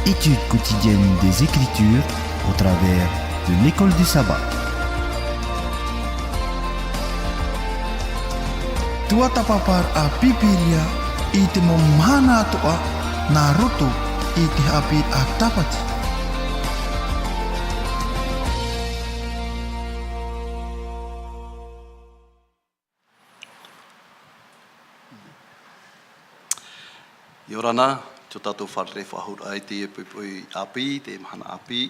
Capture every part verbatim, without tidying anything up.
Étude quotidienne des Écritures au travers de l'école du sabbat. Tuatāpaparaʻa Pīpīria i te mau mahana atoʻa nā roto i te haʻapiʻiraʻa Tāpati. ʻIa ora na, tō tātou fārerei faʻahou i teie poʻipoʻi ʻāpī, teie mahana ʻāpī.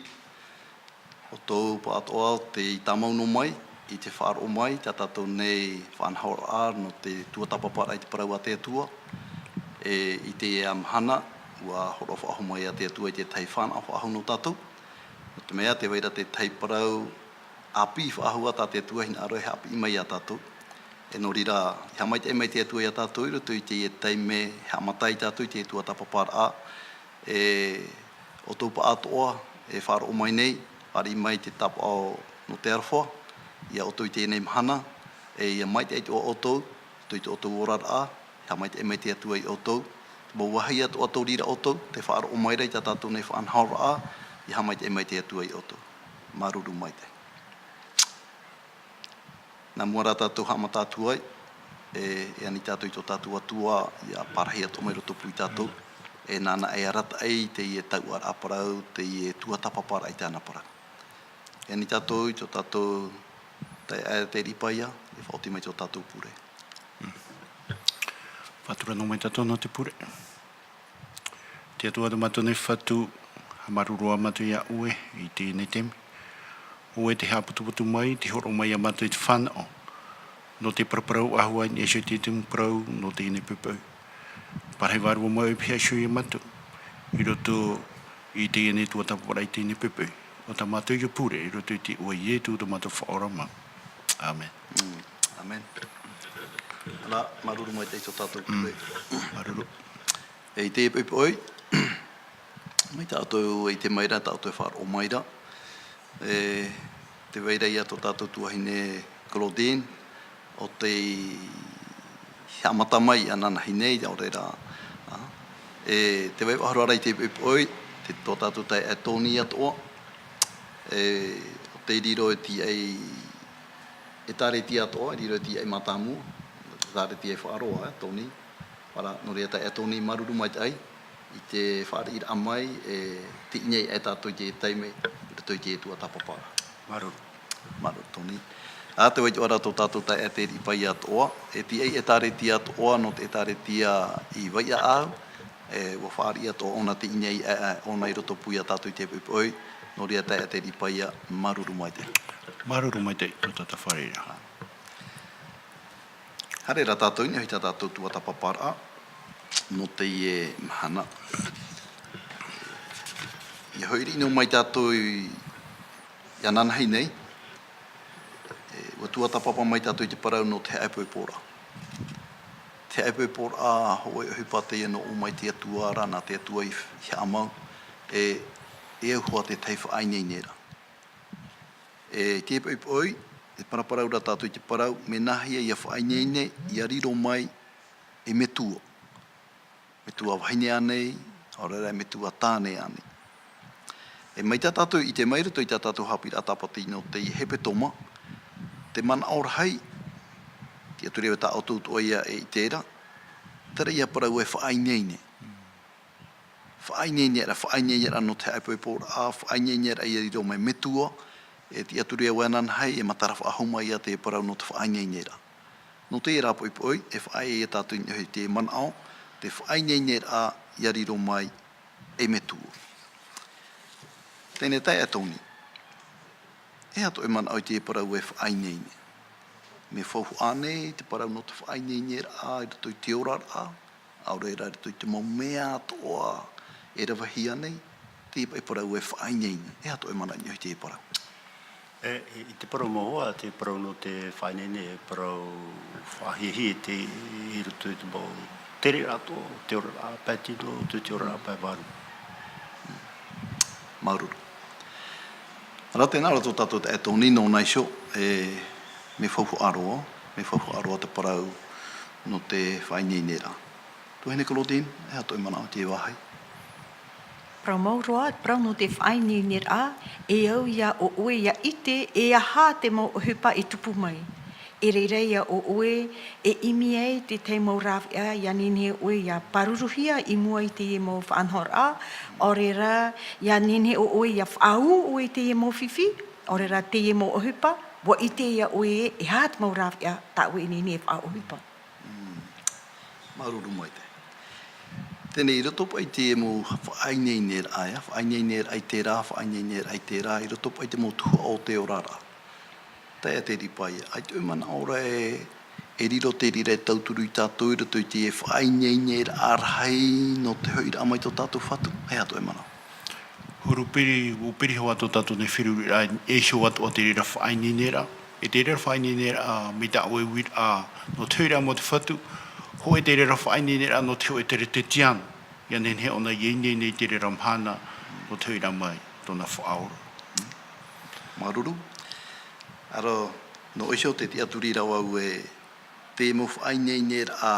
ʻO tō pāʻatoʻa tei tāmau noa mai i te faʻaroʻo mai tā tātou nei faʻanahoraʻa nō te tuatāpaparaʻa i te parau a te Atua. E, i teie mahana, ʻua hōroʻa faʻahou mai a te Atua i te tahi fānaʻo faʻahou nō tātou. Nō te mea, tē vai ra te tahi parau ʻāpī faʻahou tā te Atua e hinaʻaro e haʻapiʻi mai iā tātou. E nō reira, i haʻamaitaʻi mai te Atua iā tātou i roto i teie taime, e haʻamata ai tātou i te tuatāpaparaʻa, e, ʻo tō pāʻatoʻa e faʻaroʻo mai nei, fāriʻi mai te tāpaʻo nō te aroha, iā ʻoutou i teie mahana, e ʻia maitaʻi atoʻa ʻoutou, i tō ʻoutou oraraʻa, e haʻamaitaʻi mai te Atua iā ʻoutou, te mau vāhi atoʻa tō reira ʻoutou, tē faʻaroʻo mai ra i tā tātou nei faʻanahoraʻa, e haʻamaitaʻi mai te Atua iā ʻoutou. Māuruuru maitaʻi. Nā mua rā tātou haʻamata atu ai, e, e ani tātou i tō tātou Atua, ʻia parahi atoʻa mai i rotopū iā tātou, e nāna e arataʻi i teie tauʻaraʻa parau, teie tuatāpaparaʻa i tāna parau. E ani tātou i tō tātou taeaʻe Teriʻi Paia, e faʻaoti mai tō tātou pure. Faʻatura noa mai tātou nō te pure. Te Atua tā mātou nei Fatu, haʻamāuruuru ā mātou iā ʻoe i teie nei taime. ʻOe tē haʻaputuputu mai, tē hōroʻa mai iā mātou i te fānaʻo nō te paraparau ʻahua i niʻa iho i te tumu parau nō teie nei poʻipoʻi. Parahi vārua mai ʻoe e pihaʻi iho iā mātou i roto i teie nei tuatāpaparaʻa i teie nei poʻipoʻi. ʻO tā mātou ia pure i roto i te iʻoa o Ietu tā mātou Faʻaora mau. ʻĀmene. Mm, ʻāmene. Nā, māuruuru maitaʻi tō tātou pure. Māuruuru. E, i teie poʻipoʻi, mai tā ʻoutou e ʻite mai ra, tā ʻoutou e faʻaroʻo mai ra. E, tē vai ra ïa tō tātou tuahine Claudine, ʻo tei haʻamata mai ananahi nei, ʻaore rā, ā, e, tē vai faʻahou ra i teie poʻipoʻi, te, tō tātou taeaʻe Tony atoʻa, e, ʻo tei riro e tīaʻi ʻĒtārētia atoʻa, riro e tīaʻi mātāmua, ʻĒtārētia e faʻaroa, ā, Tony. Ora, nō reira taeaʻe Tony, māuruuru maitaʻi i te fāriʻiraʻa mai, e, tei ʻō nei e tātou i te taime, i roto i te tuatāpaparaʻa. Māuruuru. Māuruuru, Tony. Ā, tē vai atoʻa ra tō tātou taeaʻe Teriʻi Paia atoʻa, e tīaʻi ʻĒtārētia atoʻa, nō te ʻĒtārētia i Vaiʻaʻau, e, ʻua fāriʻi atoʻa ʻōna tei ʻō nei, e, e, ʻōna i rotopū iā tātou i teie poʻipoʻi, nō reira taeaʻe Teriʻi Paia, māuruuru maitaʻi. Māuruuru maitaʻi, tō tātou fāriʻiraʻa. Haere rā tātou i niʻa i tā tātou tuatāpaparaʻa, nō teie mahana. ʻIa hoʻi riʻi noa mai tātou i, i ananahi nei, e, ʻua tuatāpapa mai tātou i te parau nō te haʻaipoiporaʻa. Te haʻaipoiporaʻa, hōʻē ʻohipa teie nō ʻō mai te Atua ra, nā te Atua i, i haʻamau, e, e au hoʻi te tahi faʻaineineraʻa. E, i teie poʻipoʻi, e paraparau ra tātou i te parau, mea nāhea ïa faʻaineine, ʻia riro mai e metua. Metua vahine ānei, ʻaore rā e metua tāne ānei. E mai tā tātou i ʻite mai roto i tā tātou haʻapiʻiraʻa Tāpati nō te hepetoma, te manaʻo rahi, tiʻaturi au e tā ʻoutou atoʻa ïa e ʻite ra, terā ïa parau e faʻaineine. Faʻaineineraʻa, faʻaineineraʻa nō te haʻaipoiporaʻa, faʻaineineraʻa ʻia riro mai metua, e tiʻaturi au e ananahi, e matara faʻahou mai ïa te parau nō te faʻaineineraʻa. Nō terā poʻipoʻi, e faʻaea ïa tātou i niʻa i te manaʻo, te faʻaineineraʻa ʻia riro mai e metua. Teie nei taeaʻe Tony. E aha tō ʻoe manaʻo i te parau e faʻaineine? Mea faufaʻa ānei te parau nō te faʻaineineraʻa i roto i te oraraʻa, ʻaore rā i roto i te mau mea atoʻa e ravehia nei, te parau e faʻaineine. E aha tō ʻoe manaʻo i niʻa i te parau? E, i, i te parau mau ā, te parau nō te faʻaineine, e parau faʻahiahia te, i roto i te mau tere atoʻa, te oraraʻa pae tino, te, te oraraʻa pae vārua. Māuruuru. Rā tēnā rā tō tātou taeaʻe Tony nōna iho, e, mea faufaʻa roa, mea faufaʻa roa te parau nō te faʻaineineraʻa. Tuahine Claudine, e aha tō ʻoe manaʻo i teie vāhi? Parau mau roa, parau nō te faʻaineineraʻa, e au ia ʻo ʻoe ia ʻite e aha te mau ʻohipa e tupu mai. E reira ia ʻo ʻoe e ʻimi ai te tahi mau rāveʻa ia nehenehe ʻoe ia pāruruhia i mua i teie mau faʻanahoraʻa, ʻaore rā, ia nehenehe ʻo ʻoe ia faʻaū ʻoe i teie mau fifi, ʻaore rā teie mau ʻohipa, ʻua ʻite ia ʻoe e aha te mau rāveʻa tā ʻoe e nehenehe e faʻaʻohipa. Mm. Māuruuru maitaʻi. Teie nei, i roto paʻi i te mau faʻaineineraʻa, ia, faʻaineineraʻa i terā, faʻaineineraʻa i terā, i roto paʻi i te mau tuhaʻa o te oraraʻa. Tae ā te reira paʻi, ʻaita ʻoe manaʻo ra e, e riro te reira e tauturu ia tātou i roto i te faʻaineineraʻa rahi nō te hoʻiraʻa mai tō tātou Fatu, e aha tō ʻoe manaʻo? Huru piri, ʻua piri hoʻi tō tātou nei feruriraʻa, e iho atoʻa te reira faʻaineineraʻa. E te reira faʻaineineraʻa, mai tā ʻoe uiraʻa, nō te hoʻiraʻa mai te Fatu, hōʻē te reira faʻaineineraʻa nō te hōʻē teretetiano, ia nehenehe ʻōna e ineine i te reira mahana, nō te hoʻiraʻa mai, tōna faʻaora. Māuruuru. ʻAro, nō iho te tiʻaturi ra vau e, te mau faʻaineineraʻa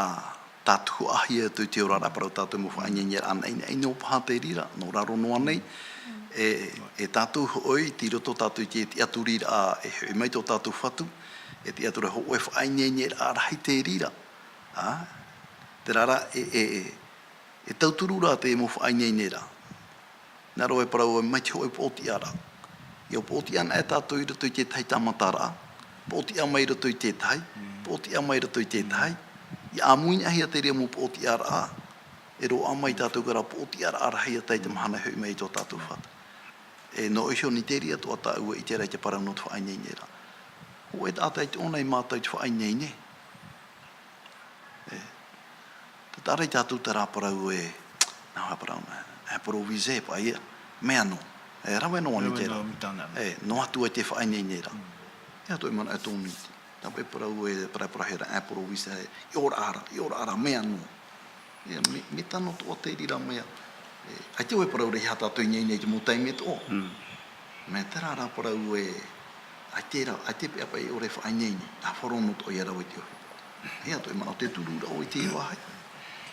tātuhaʻahia i te oraraʻa, parau tātou mau faʻaineineraʻa naʻinaʻi noa paha te reira, nō raro noa nei, e, e tātou hōʻē, tei roto tātou i te tiʻaturiraʻa, e hoʻi mai tō tātou Fatu, e tiʻaturi hōʻē faʻaineineraʻa rahi te reira, ā, terā rā, e, e, e, e tauturu ra te mau faʻaineineraʻa. Nā roto e parau mai te hōʻē poʻotiʻaraʻa. ʻIa poʻotiʻa anaʻe tātou i roto i te tahi tāmataraʻa. Poʻotiʻa mai i roto i te tahi. Mm. Poʻotiʻa mai i roto i te tahi. Mm. ʻIa ʻāmuinahia te reira mau poʻotiʻaraʻa. E roaʻa mai tātou i terā poʻotiʻaraʻa rahi ia tae i te mahana e hoʻi mai ai tō tātou Fatu. E nō iho nei te reira atoʻa tāʻu e ʻite ra i te parau nō te faʻaineineraʻa. Hōʻē taʻata i te ʻō nei mātou i te faʻaineine. E, te taʻa ra ia tātou terā parau e, nā hea parau, improviser paʻi ia, mea noa. E, rave noa mai terā. Rave noa mai tāna. E, noa atu ai te faʻaineineraʻa. Mm. E aha tō ʻoe manaʻo e tō ʻoe iti. Tāpē parau e, parau, parauhia ra, improviser, e, i ʻōraʻa ra, i ʻōraʻa ra, mea noa. Ia, mai, mai tāna atoʻa te reira mea. E, ʻaita e parau ra e aha tātou i ineine i te mau taime atoʻa. Mm. Mai terā rā parau e, ʻaita rā, ʻaita paʻi e ʻore faʻaineine, ʻa faʻaroʻo noa atoʻa ia rave i te ʻohipa. E aha tō ʻoe manaʻo, tē turu ra ʻoe i te vāhi?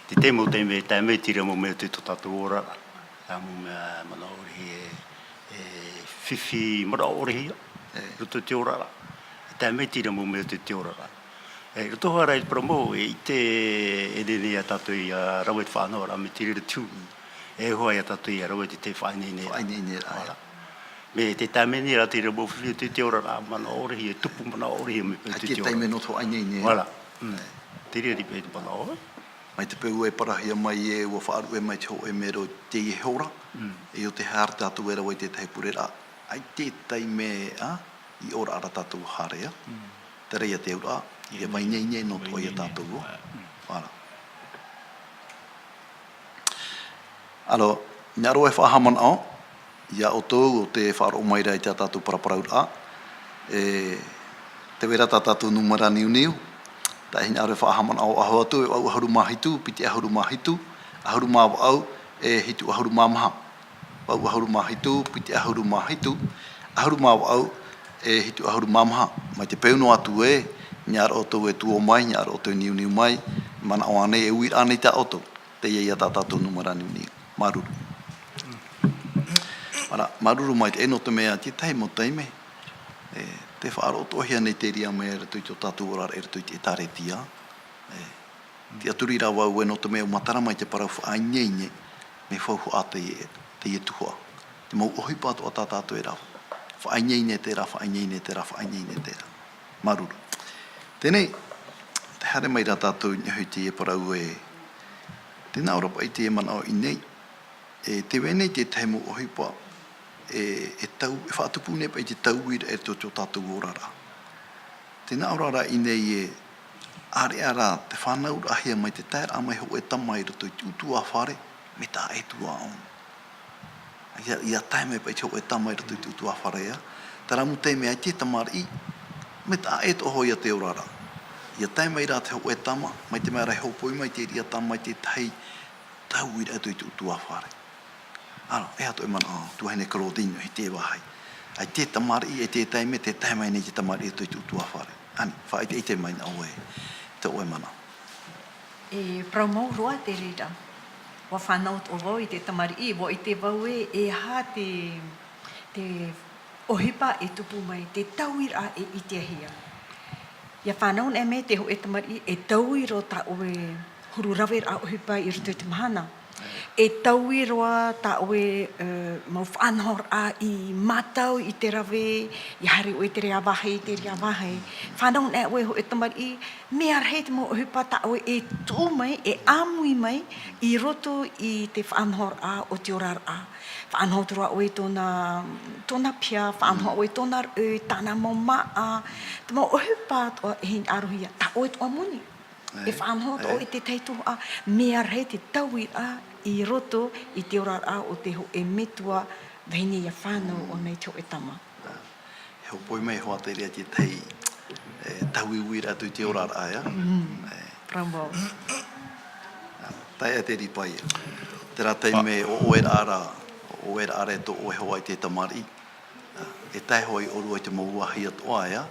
Te tahi mau taime, tae mai te reira mau mea o tō tātou oraraʻa. Terā mau mea manaʻo ʻore e, e fifi manaʻo ʻore ia. E. Roto i te oraraʻa. Tae mai te reira mau mea o te oraraʻa. E, roto hara i te parau mau, e ʻite e nehenehe ia tātou ʻia rave i te faʻanahoraʻa mai te reira tū. E hoa ia tātou ʻia rave i te, te faʻaineine. Faʻaineine, ʻae. Voilà. Mai te taime nei rā te reira mau fifi o te, te oraraʻa, manaʻo ʻore ia, e tupu manaʻo ʻore ia mai te, te oraraʻa. ʻAita e taime noa te faʻaineine. Voilà. Mm. ʻAe. Te reira paʻi te manaʻo. Mai te peu e parauhia mai e, ʻua faʻaruʻe mai te hōʻē mero i teie hora. Mm. E ʻo te haere tātou e rave i te tahi pureraʻa. ʻAita e taime, ā, i ʻōraʻa ra tātou haere, ā. Mm. Terā ia te auraʻa, ʻia faʻaineine noa atoʻa ia tātou, ā. Mm. Voilà. ʻAro, hinaʻaro e faʻahaʻamanaʻo ia ʻoutou ʻo tē faʻaroʻo mai ra i tā tātou paraparauraʻa, e, tē vai ra tā tātou nūmera niuniu, taʻa hinaʻaro e faʻahaʻamanaʻo, ʻaho atu, e vaʻu ʻahuru mā hitu, piti ʻahuru mā hitu, ʻahuru mā vaʻu, e hitu ʻahuru mā maha. Vaʻu ʻahuru mā hitu, piti ʻahuru mā hitu, ʻahuru mā vaʻu, e hitu ʻahuru mā maha. Mai te peu noa atu ē, hinaʻaro ʻoutou e tuō mai, hinaʻaro ʻoutou e niuniu mai, manaʻo ānei, e uiraʻa ānei tā ʻoutou. Teie ia tā tātou nūmera niuniu. Māuruuru. Ānā, māuruuru maitaʻi nō te mea, te tahi mau taime, e, tē faʻaroʻo atoʻahia nei te reira mea i roto i tō tātou oraraʻa, i roto i te ʻĒtārētia. E, tiʻaturi ra vau ē nō te mea ʻua matara mai te parau faʻaineine, mea faufaʻa teie, teie tuhaʻa. Te mau ʻohipa atoʻa tā tātou e rave. Faʻaineine terā, faʻaineine terā, faʻaineine terā. Māuruuru. Teie nei, tē haere mai ra tātou i niʻa i teie parau ē, tē nā ʻō ra paʻi teie manaʻo i ʻō nei, e tē vai nei te tahi mau ʻohipa, e, e tau, e faʻatupu nei paʻi te tauiraʻa i roto i tō tātou oraraʻa. Tē nā ʻō ra i ʻō nei ē, ʻāreʻa rā te fānauraʻahia mai, te taeraʻa mai hōʻē tama i roto i te ʻutuāfare, mea taʻa ʻē atu ā ʻōna. ʻIa, ʻia tae mai paʻi te hōʻē tama i roto i te ʻutuāfare ā. Terā mau taime ʻaita e tamariʻi, mea taʻa ʻē atoʻa hoʻi ia te oraraʻa. ʻIa tae mai rā te hōʻē tama, mai te mea ra e hōpoi mai te reira tama i te tahi tauiraʻa i roto i te ʻutuāfare. ʻĀnō, e aha tō ʻoe manaʻo, tuahine Claudine, i te vāhi. ʻAita e tamariʻi, ʻaita e taime, tē tae mai nei te tamariʻi i roto i te ʻutuāfare. Ani, faʻaʻiteʻite mai na ʻoe, tō ʻoe manaʻo. E parau mau roa te reira. ʻUa fānau atoʻa vau i te tamariʻi, ʻua ʻite vau ē, e aha te, te ʻohipa e tupu mai, te tauiraʻa e ʻitehia. ʻIa fānau nei mai te hōʻē tamariʻi, e taui roa tā ʻoe huru raveraʻa ʻohipa i roto i te mahana. E taui roa tā ʻoe, e, mau faʻanahoraʻa i mātau i te rave, i haere ʻoe i te reira vāhi, i te reira vāhi. Fānau nei ʻoe hōʻē tamariʻi, mea rahi te mau ʻohipa tā ʻoe e tuʻu mai, e ʻāmui mai, i roto i te faʻanahoraʻa o te oraraʻa. Faʻanaho atu ra ʻoe i tōna, tōna piha, faʻanaho ʻoe i tōna rau, tāna mau māʻa, te mau ʻohipa atoʻa e hinaʻarohia, tā ʻoe atoʻa moni. E faʻanaho atoʻa ʻoe i te tahi tuhaʻa, mea rahi te tauiraʻa i roto i te oraraʻa o te hōʻē metua vahine ʻia fānau ʻōna i te hōʻē tama. E hōpoi mai hoʻi te reira i te tahi, e, tauiuiraʻa atu i te oraraʻa, ʻia. E. Bravo. Taeaʻe Ripa, ʻia. Terā taime ʻo ʻoe ra, ʻo ʻoe ra e tō ʻoe hoʻi te tamariʻi. E tae hoʻi ʻōrua i te mau vāhi atoʻa, ʻia.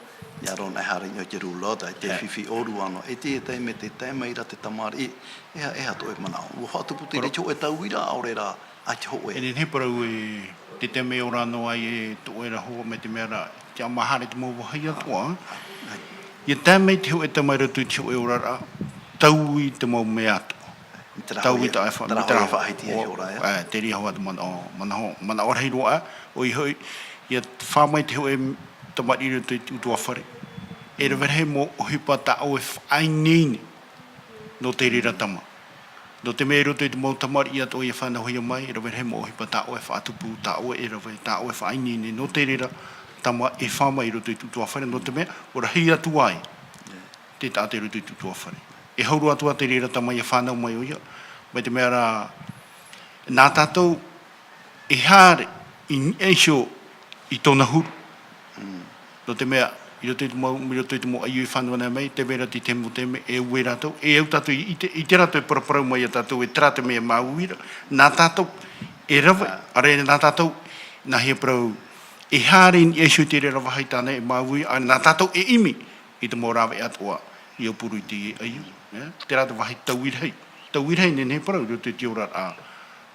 ʻIa rave nei haere i te roulotte, e te fifi ʻōrua noa. E te taime tē tae mai ra te tamariʻi, e aha, e aha tō ʻoe manaʻo. ʻUa faʻatupu te reira i te hōʻē tauiraʻa, ʻaore rā, ʻaita hōʻē. E nehenehe parau e te taime e ora noa ai e tō ʻoe ra hoʻi mai te mea ra, ʻia haere te mau vāhi atoʻa. ʻIa tae mai te hōʻē tama i roto i te hōʻē oraraʻa, taui te mau mea atoʻa. Taui tā e fa-, terā hoʻi e faʻahiti ai ʻoe ra, ʻia. E, te reira hoʻi te manaʻo, manaʻo, manaʻo rahi roa, ʻoia hoʻi, ʻia fā mai te hōʻē tamariʻi i roto i te ʻutuāfare. E rave rahi mau ʻohipa tā ʻoe e faʻaineine. Nō te reira tama. Nō te mea i roto i te mau tamariʻi atoʻa ʻia fānauhia mai, e rave rahi mau ʻohipa tā ʻoe e faʻatupu, tā ʻoe e rave, tā ʻoe e faʻaineine, nō te reira tama e fā mai i roto i te ʻutuāfare, nō te mea, ʻua rahi atu ai te taʻata i roto i te ʻutuāfare. E hau roa atu ā te reira tama ʻia fānau mai ʻoia, mai te mea ra, nā tātou e haere i niʻa iho i tōna huru. Nō te mea, i roto i te mau, i roto i te mau ʻaiū i fānau nei mai, tē vai ra te tahi mau taime, e ui rātou, e au tātou i, i te, i te rātou e paraparau mai ia tātou, e terā te mea māuiui ra, nā tātou e rave, ʻaore nā tātou, nāhea parau, e haere i niʻa iho i te reira vāhi tāna e māuiui, ʻaore nā tātou e ʻimi i te mau rāveʻa atoʻa i ō puru i te ʻaiū, e? Terā te vāhi taui rahi, taui rahi e nehenehe parau i roto i te oraraʻa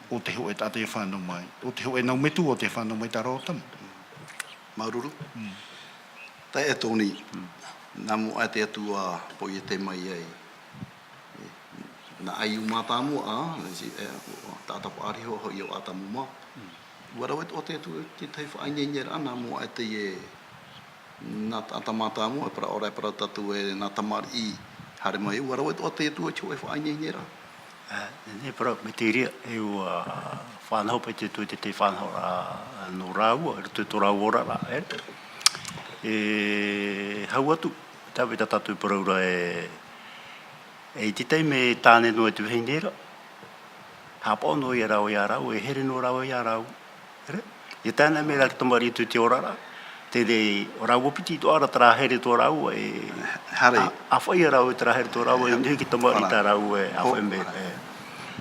o te hōʻē taʻata e fānau mai, o te hōʻē nau metua tē fānau mai i tā rāua tama. Māuruuru. Taeaʻe Tony, nā mua ā te Atua pō e tae mai ai. Nā ʻaiū mātāmua, ā, e, e, taʻata paʻari hoʻi, hoʻi ʻo ʻĀtamu mā. ʻUa rave atoʻa te Atua i te tahi faʻaineineraʻa, nā mua ā teie, nā taʻata mātāmua, e parau ʻoe, e parau tātou e nā tamariʻi haere mai, ʻua rave atoʻa te Atua i te hōʻē faʻaineineraʻa. E, e parau, mai te reira, e ʻua faʻanaho paʻi te Atua i te tahi faʻanahoraʻa nō rāua, i roto i tō rāua oraraʻa, e. E hau atu, tāvai tā tātou e parau ra e, e i te taime e tāne noa te vahine ra, haʻapaʻo noa ia rāua ia rāua, e here noa rāua ia rāua. Tere? ʻIa tae noa mai rā te tamariʻi i te oraraʻa. Te reira, ʻo rāua piti atoʻa ra terā here tō rāua, e, haere. ʻA, ʻāfaʻi ia rāua terā here tō rāua, e nehenehe te tamariʻi tā rāua, e, ʻāfaʻi mai, e.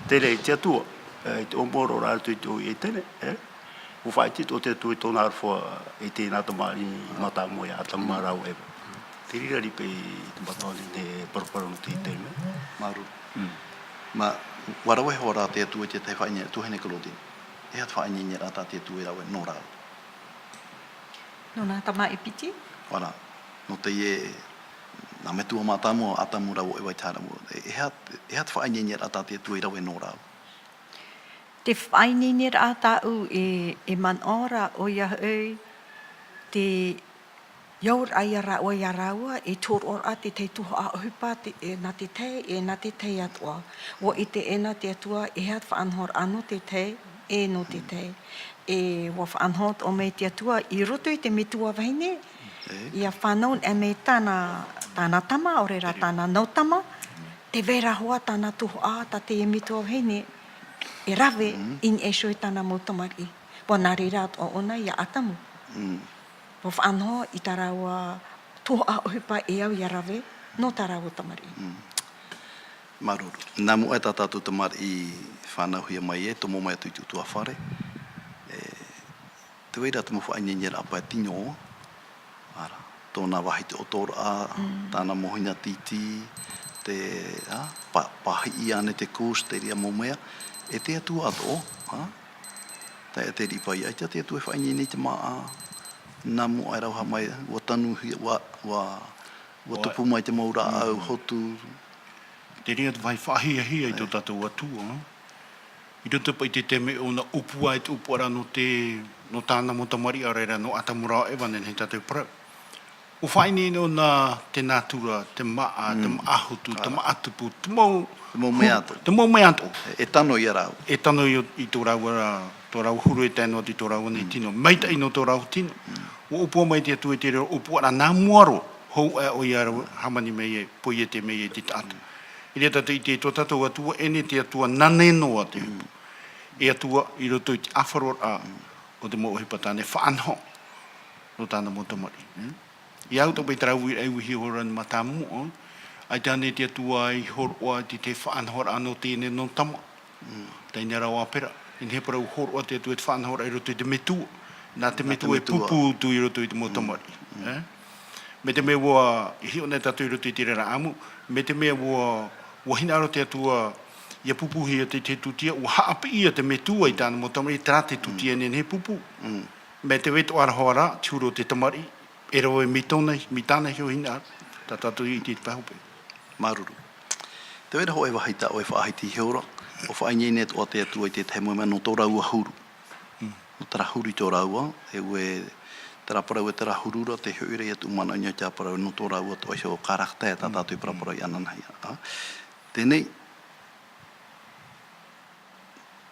Te reira, i te Atua, e, i te ʻōmuaraʻa i roto i te ʻoire ʻētene, e. ʻUa faʻaʻite atoʻa te Atua i tōna aroha i teie nā tamariʻi mātāmua ia ʻĀtamu mā rāua ʻo Eva. Te reira rā paʻi te mataʻi nei e paraparau nō teie taime. Māuruuru. Mā, ʻua rave hoʻi rā te Atua i te tahi faʻaineine, tuahine Claudine. E aha te faʻaineineraʻa tā te Atua i rave nō rāua? Nō nā tamariʻi piti? ʻOia, nō teie, nā metua mātāmua, ʻĀtamu rāua ʻo Eva i te hara mua. E, e aha, e aha te faʻaineineraʻa tā te Atua i rave nō rāua? Te faʻaineineraʻa tāʻu e, e manaʻo ra, ʻoia hoʻi, te auraʻa ia rāua, ia rāua, e tōroʻaraʻa te tahi tuhaʻa ʻohipa te, e, nā te tahi, e nā te tahi atoʻa. ʻUa ʻite ʻē na te Atua, e aha te faʻanahoraʻa nō te tahi, e nō te tahi. E ʻua faʻanaho atoʻa mai te Atua, i roto i te metua vahine, ʻia fānau noa mai tāna, tāna tama, ʻaore rā tāna nau tama, tē vai ra hoʻi tāna tuhaʻa, tā te metua vahine, e rave i niʻa iho i tāna mau tamariʻi. ʻUa nā reira atoʻa ʻōna ia ʻĀtamu. ʻUa faʻanaho i tā rāua tuhaʻa ʻohipa e au ʻia rave nō tā rāua tamariʻi. Māuruuru. Nā mua ā tā tātou tamariʻi fānauhia mai e tomo mai atu i te ʻutuāfare. E, tē vai ra te mau faʻaineineraʻa paʻi tino, ʻaore rā, tōna vāhi te ʻotoraʻa, tāna mau hina tītī, te, ā, pa-, pāhiʻi ānei te couche, te reira mau mea, E te Atua atoʻa, ha? Tae a te riʻi paia, ʻaita te Atua e faʻaineine i te māʻa, nā mua aʻe rā ʻua haʻamau, ʻua tanuhia, ʻua, ʻua, ʻua tupu mai te mau rāʻau hotu. Te reira te vāhi faʻahiahia i tō tātou Atua, ha? I roto paʻi i te taime ʻōna ʻōpua ai te ʻōpuaraʻa nō te, nō tāna mau tamariʻi, ʻaore rā nō ʻĀtamu rā ʻo ʻEva, nehenehe tātou e parau. ʻUa faʻaineine ʻōna te nātura, te māʻa, te māʻa hotu, te māʻa tupu, te mau, te mau mea atoʻa. Te mau mea atoʻa. E, e tano ia rāua. E tano i, i tō rāua, tō rāua huru e tae noa atu i tō rāua nei tino. Maitaʻi nō tō rāua tino. ʻUa ʻōpua mai te Atua i te reira ʻōpuaraʻa nā mua roa, hou aʻe ʻoia rāua, hāmani mai ai, poiete mai ai te taʻata. I reira tātou i te, tō tātou Atua, ʻeʻere te Atua nānā noa te ʻōpua. E Atua, i roto i te ʻāfaroraʻa o te mau ʻohipa tāne faʻanaho nō tāna mau tamariʻi. I au tāpaʻi te rāua i raiuhi hora mātāmua, ʻaita ānei te Atua i hōroʻa i te, te faʻanahoraʻa nō teie nei nō tama. Teie nei rā ʻāpera, nehenehe parau hōroʻa te Atua i te faʻanahoraʻa i roto i te metua. Nā te metua e pūpū atu i roto i te mau tamariʻi. E? Mai te mea ʻua, i hiʻo nei tātou i roto i te reira ʻāmui, mai te mea ʻua, ʻua hinaʻaro te Atua, ʻia pūpūhia te, te tūtia, ʻua haʻapiʻi ia te metua i tāna mau tamariʻi, terā te tūtia nehenehe e pūpū. Mai te vai atoʻa ra hoʻi rā, te huru o te tamariʻi, e rave mai tōna, mai tāna iho hinaʻaro, tā tātou i te pae hope. Māuruuru. Tē vai ra hōʻē vāhi tā ʻoe e faʻahiti iho ra, ʻua faʻaineine atoʻa te Atua i te tahi mau mea nō tō rāua huru. Nō terā huru i tō rāua, e ʻua, terā parau e terā huru ra, tē hoʻi ra ia tuʻu manaʻo i niʻa i terā parau nō tō rāua atoʻa iho caractère tā tātou e paraparau iāna nei. Teie nei,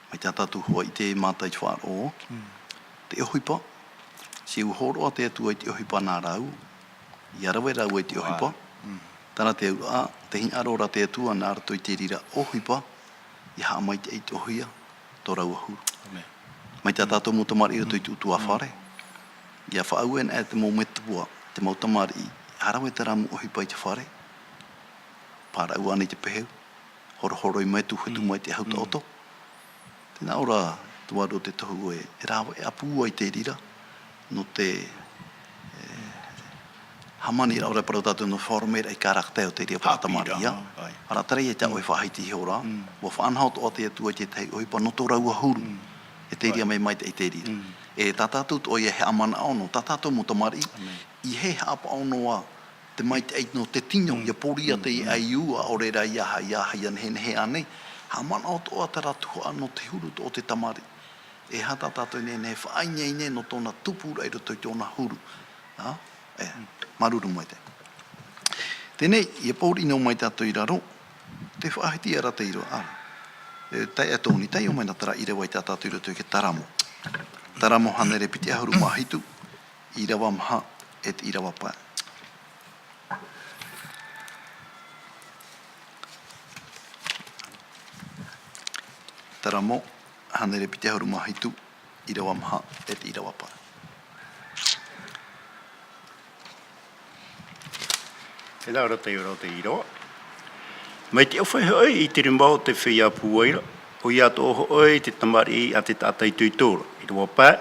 mai tā tātou hoʻi i te mātaiʻi faʻaroʻo, te ʻohipa, tē hōroʻa te Atua i te ʻohipa nā rāua, ʻia rave rāua i te ʻohipa, terā te auraʻa, tē hinaʻaro ra te Atua nā roto i te reira ʻohipa, ʻia haʻamaitaʻihia tō rāua huru. Mai tā tātou mau tamariʻi i roto i te ʻutuāfare, ʻia faʻaue ana te mau metua, te mau tamariʻi, ʻia rave terā mau ʻohipa i te fare, pāraʻu ānei te pehu, horohoroi mai, tūhetohe mai te ahu taʻoto. Tē nā ʻō ra te vārua o te tohu ē, e rāveʻa pūai te reira, nō te, e, hāmani ra ʻaore parau tātou nō former ai caractère o te reira faʻatamariʻi. Haʻapiʻiraʻa, ʻā. Terā ia tā ʻoe e faʻahiti iho ra, ʻua faʻanaho atoʻa te Atua i te tahi ʻohipa nō tō rāua huru, e te reira mai, mai te, i te reira. E tā tātou atoʻa ia e haʻamanaʻo nō tā tātou mau tamariʻi, ʻeiaha e haʻapaʻo noa te maitaʻi nō te tino, ʻia pōria te ʻaiū, ʻaore rā ʻeiaha, ʻeiaha ia nehenehe ānei. Haʻamanaʻo atoʻa terā tuhaʻa nō te huru atoʻa o te tamariʻi. E aha tā tātou e nehenehe e faʻaineine nō tōna tupuraʻa i roto i tōna huru. ʻĀ? E, māuruuru maitaʻi. Teie nei, ʻia pōuri noa mai tātou i raro, tē faʻahiti ra te ʻīrava, ʻā. E, taiʻo Tony, taiʻo mai na terā ʻīrava i tā tātou i roto i te Taramo. Taramo hānere piti ʻahuru mā hitu, ʻīrava maha e te ʻīrava pae. Taramo, hānere piti ʻahuru mā hitu, ʻīrava maha e te ʻīrava pae. Tē nā ʻō ra te ʻīrava. Mai te ʻōfaʻi hoʻi i te rima o te feiā pūai ra, ʻoia atoʻa hoʻi te tamariʻi a te taʻata itoito ra. ʻĪrava pae,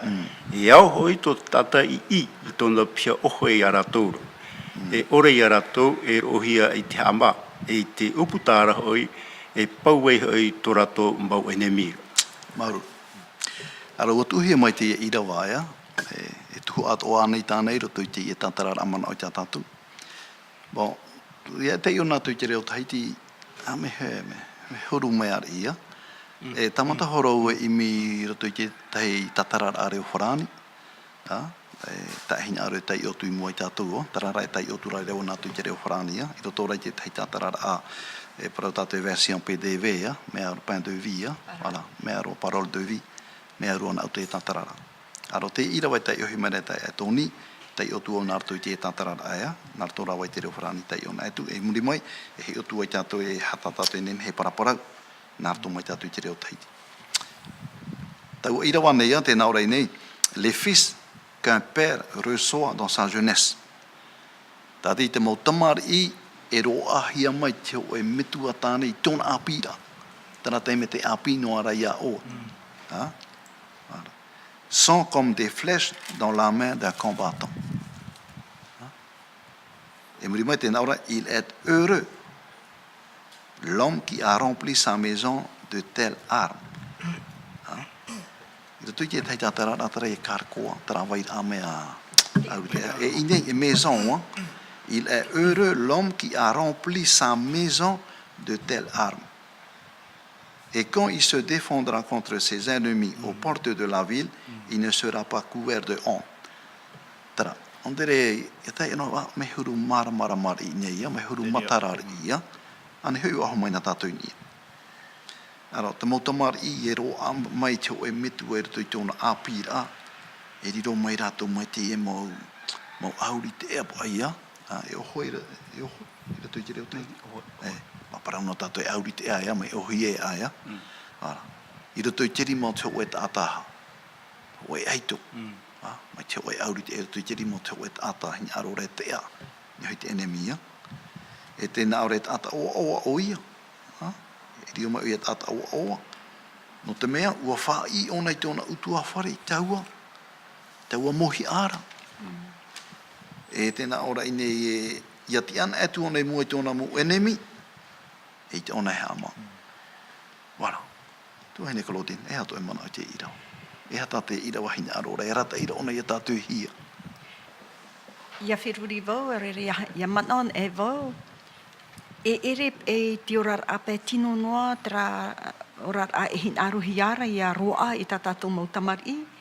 e ao hoʻi tō te taʻata i ʻī i tōna piha ʻohi ia rātou ra. E ʻore ia rātou e roʻohia i te haʻamā, e i te ʻūputa ra hoʻi, e pau ai hoʻi tō rātou mau ʻenemi ra. Māuruuru. ʻĀreʻa ʻua tuʻuhia mai teie ʻīrava ē, e, e tuhaʻa atoʻa ānei tāna i roto i teie tātararaʻa manaʻo i tā tātou. Bon, ʻia taiʻo na tātou i te reo Tahiti, ʻā, mea, mea, mea huru mai ʻāreʻa ia. E tāmata hoʻi ra ʻoe e ʻimi i roto i te tahi tātararaʻa reo Farāni, ʻā, e taʻe hinaʻaro e taiʻo atu i mua ia tātou, ʻā, terā rā e taiʻo atu ra reo na tātou i te reo Farāni, ʻā, i roto rā i te tahi tātararaʻa, e parau tātou e version P D V, ʻā, mea roa pain de vie, ʻā, voilà, mea roa parole de vie, mea roa nā ʻō te tātararaʻa. ʻĀreʻa te ʻīrava e taiʻo mai ra e Tony, taiʻo atu nā roto i te tātararaʻa ē, nā roto rā i te reo Farāni taiʻo na atu, e muri mai, e hiʻo atu ai tātou e aha tā tātou e nehenehe e paraparau, nā roto mai tātou i te reo Tahiti. Taua ʻīrava nei ā, tē nā ʻō ra nei, les fils qu'un père reçoit dans sa jeunesse. Tātou i te mau tamariʻi e roaʻahia mai te hōʻē metua tāne i tōna ʻāpī ra. Terā taime te ʻāpī noa ra ia ʻoe. ʻĀ? Voilà. Sont comme des flèches dans la main d'un combattant. ʻĀ? E muri mai tē nā ʻō ra, il est heureux l'homme qui a rempli sa maison de telles armes. Ā? I roto i te tahi tātararaʻa, terā e karkoa, terā vairaʻa mea aurite. E, i ʻō nei, e maison, ā? Il est heureux l'homme qui a rempli sa maison de telles armes. Et quand il se défendra contre ses ennemis aux portes de la ville, il ne sera pas couvert de honte. Terā, ʻo te reira, e tae noa, mea huru māramarama riʻi nei, ā, mea huru matara riʻi, ā. Ānei hoʻi, ʻua ahu mai na tātou i niʻa. Alors, te mau tamariʻi e roaʻa mai te hōʻē metua i roto i tōna ʻāpīraʻa, e riro mai rātou mai teie mau, mau ʻaurite ʻē paʻi, ā, e oho i ra-, e oho i roto i te reo tahi. Oho, oho. E, mea parau noa tātou e ʻaurite ʻē, ā, mai ʻōhie ʻē, ā. Voilà. I roto i te rima o te hōʻē taʻata, hōʻē ʻaito. Ā, mai te hōʻē ʻaurite i roto i te rima o te hōʻē taʻata, hinaʻaro ra e teʻa, nō te ennemi, ā. E tē nā ʻō ra e taʻata ʻoaʻoa ʻoia, ā, e riro mai ʻoia e taʻata ʻoaʻoa. Nō te mea, ʻua faʻaʻī ʻōna i tōna ʻutuāfare, i taua, taua mōhiʻa ra. E tē nā ʻō ra i ʻō nei ē, ʻia tiʻa anaʻe atu ʻōna i mua i tōna mau ennemi, e ʻite ʻōna e haʻamā. Voilà. Tuahine Claudine, e aha tō ʻoe manaʻo i te ʻīrava? E aha tā te ʻīrava hinaʻaro ra, e arataʻi ra ʻōna ia tātou e hia? ʻIa feruri vau, ʻaore ra ʻia, ʻia manaʻo anaʻe vau. E ʻere, e te oraraʻa pae tino noa, terā oraraʻa e hinaʻarohia ra, ʻia roaʻa i tā tātou mau tamariʻi.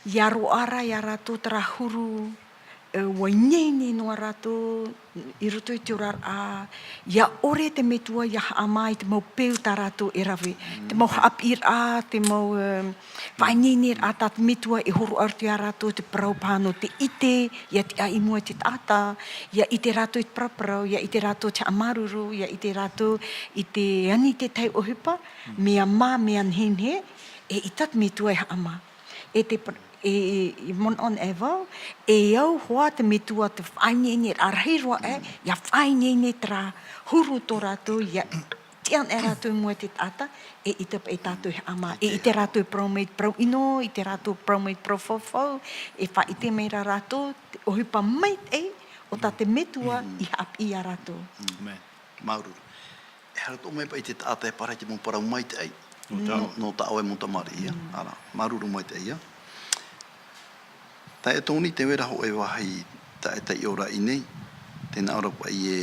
ʻIa roaʻa ra ia rātou terā huru, e, ʻua ineine noa rātou i roto i te oraraʻa, ʻia ʻore te metua ʻia haʻamā i te mau peu tā rātou e rave, te mau haʻapiʻiraʻa, te mau, e, faʻaineineraʻa tā te metua e hōroʻa roto ia rātou, te parau paha nō te ʻite, ʻia tiʻa i mua i te taʻata, ʻia ʻite rātou i te paraparau, ʻia ʻite rātou i te haʻamāuruuru, ʻia ʻite rātou i te ani i te tahi ʻohipa, mea mā, mea nehenehe, e ʻita te metua e haʻamā. E te par-, e, e, e manaʻo anaʻe vau, e au hoʻi te metua te faʻaineineraʻa rahi roa aʻe, ʻia faʻaineine terā huru tō rātou, ʻia tiʻa anaʻe rātou i mua i te taʻata, e ʻita paʻi tātou e haʻamā, e ʻite rātou e parau mai te parau ʻino, ʻite rātou e parau mai te parau faufau, e faʻaʻite mai ra rātou te ʻohipa maitaʻi o tā te metua i haʻapiʻi ia rātou. Māuruuru. E haere atoʻa mai paʻi te taʻata e parau i te mau parau maitaʻi. Nō, nō tā ʻoe mau tamariʻi, ā. Māuruuru maitaʻi, ā. Taeaʻe Tony, tē vai ra hōʻē vāhi tā e taiʻo ra i ʻō nei, tē nā ʻō ra paʻi ē,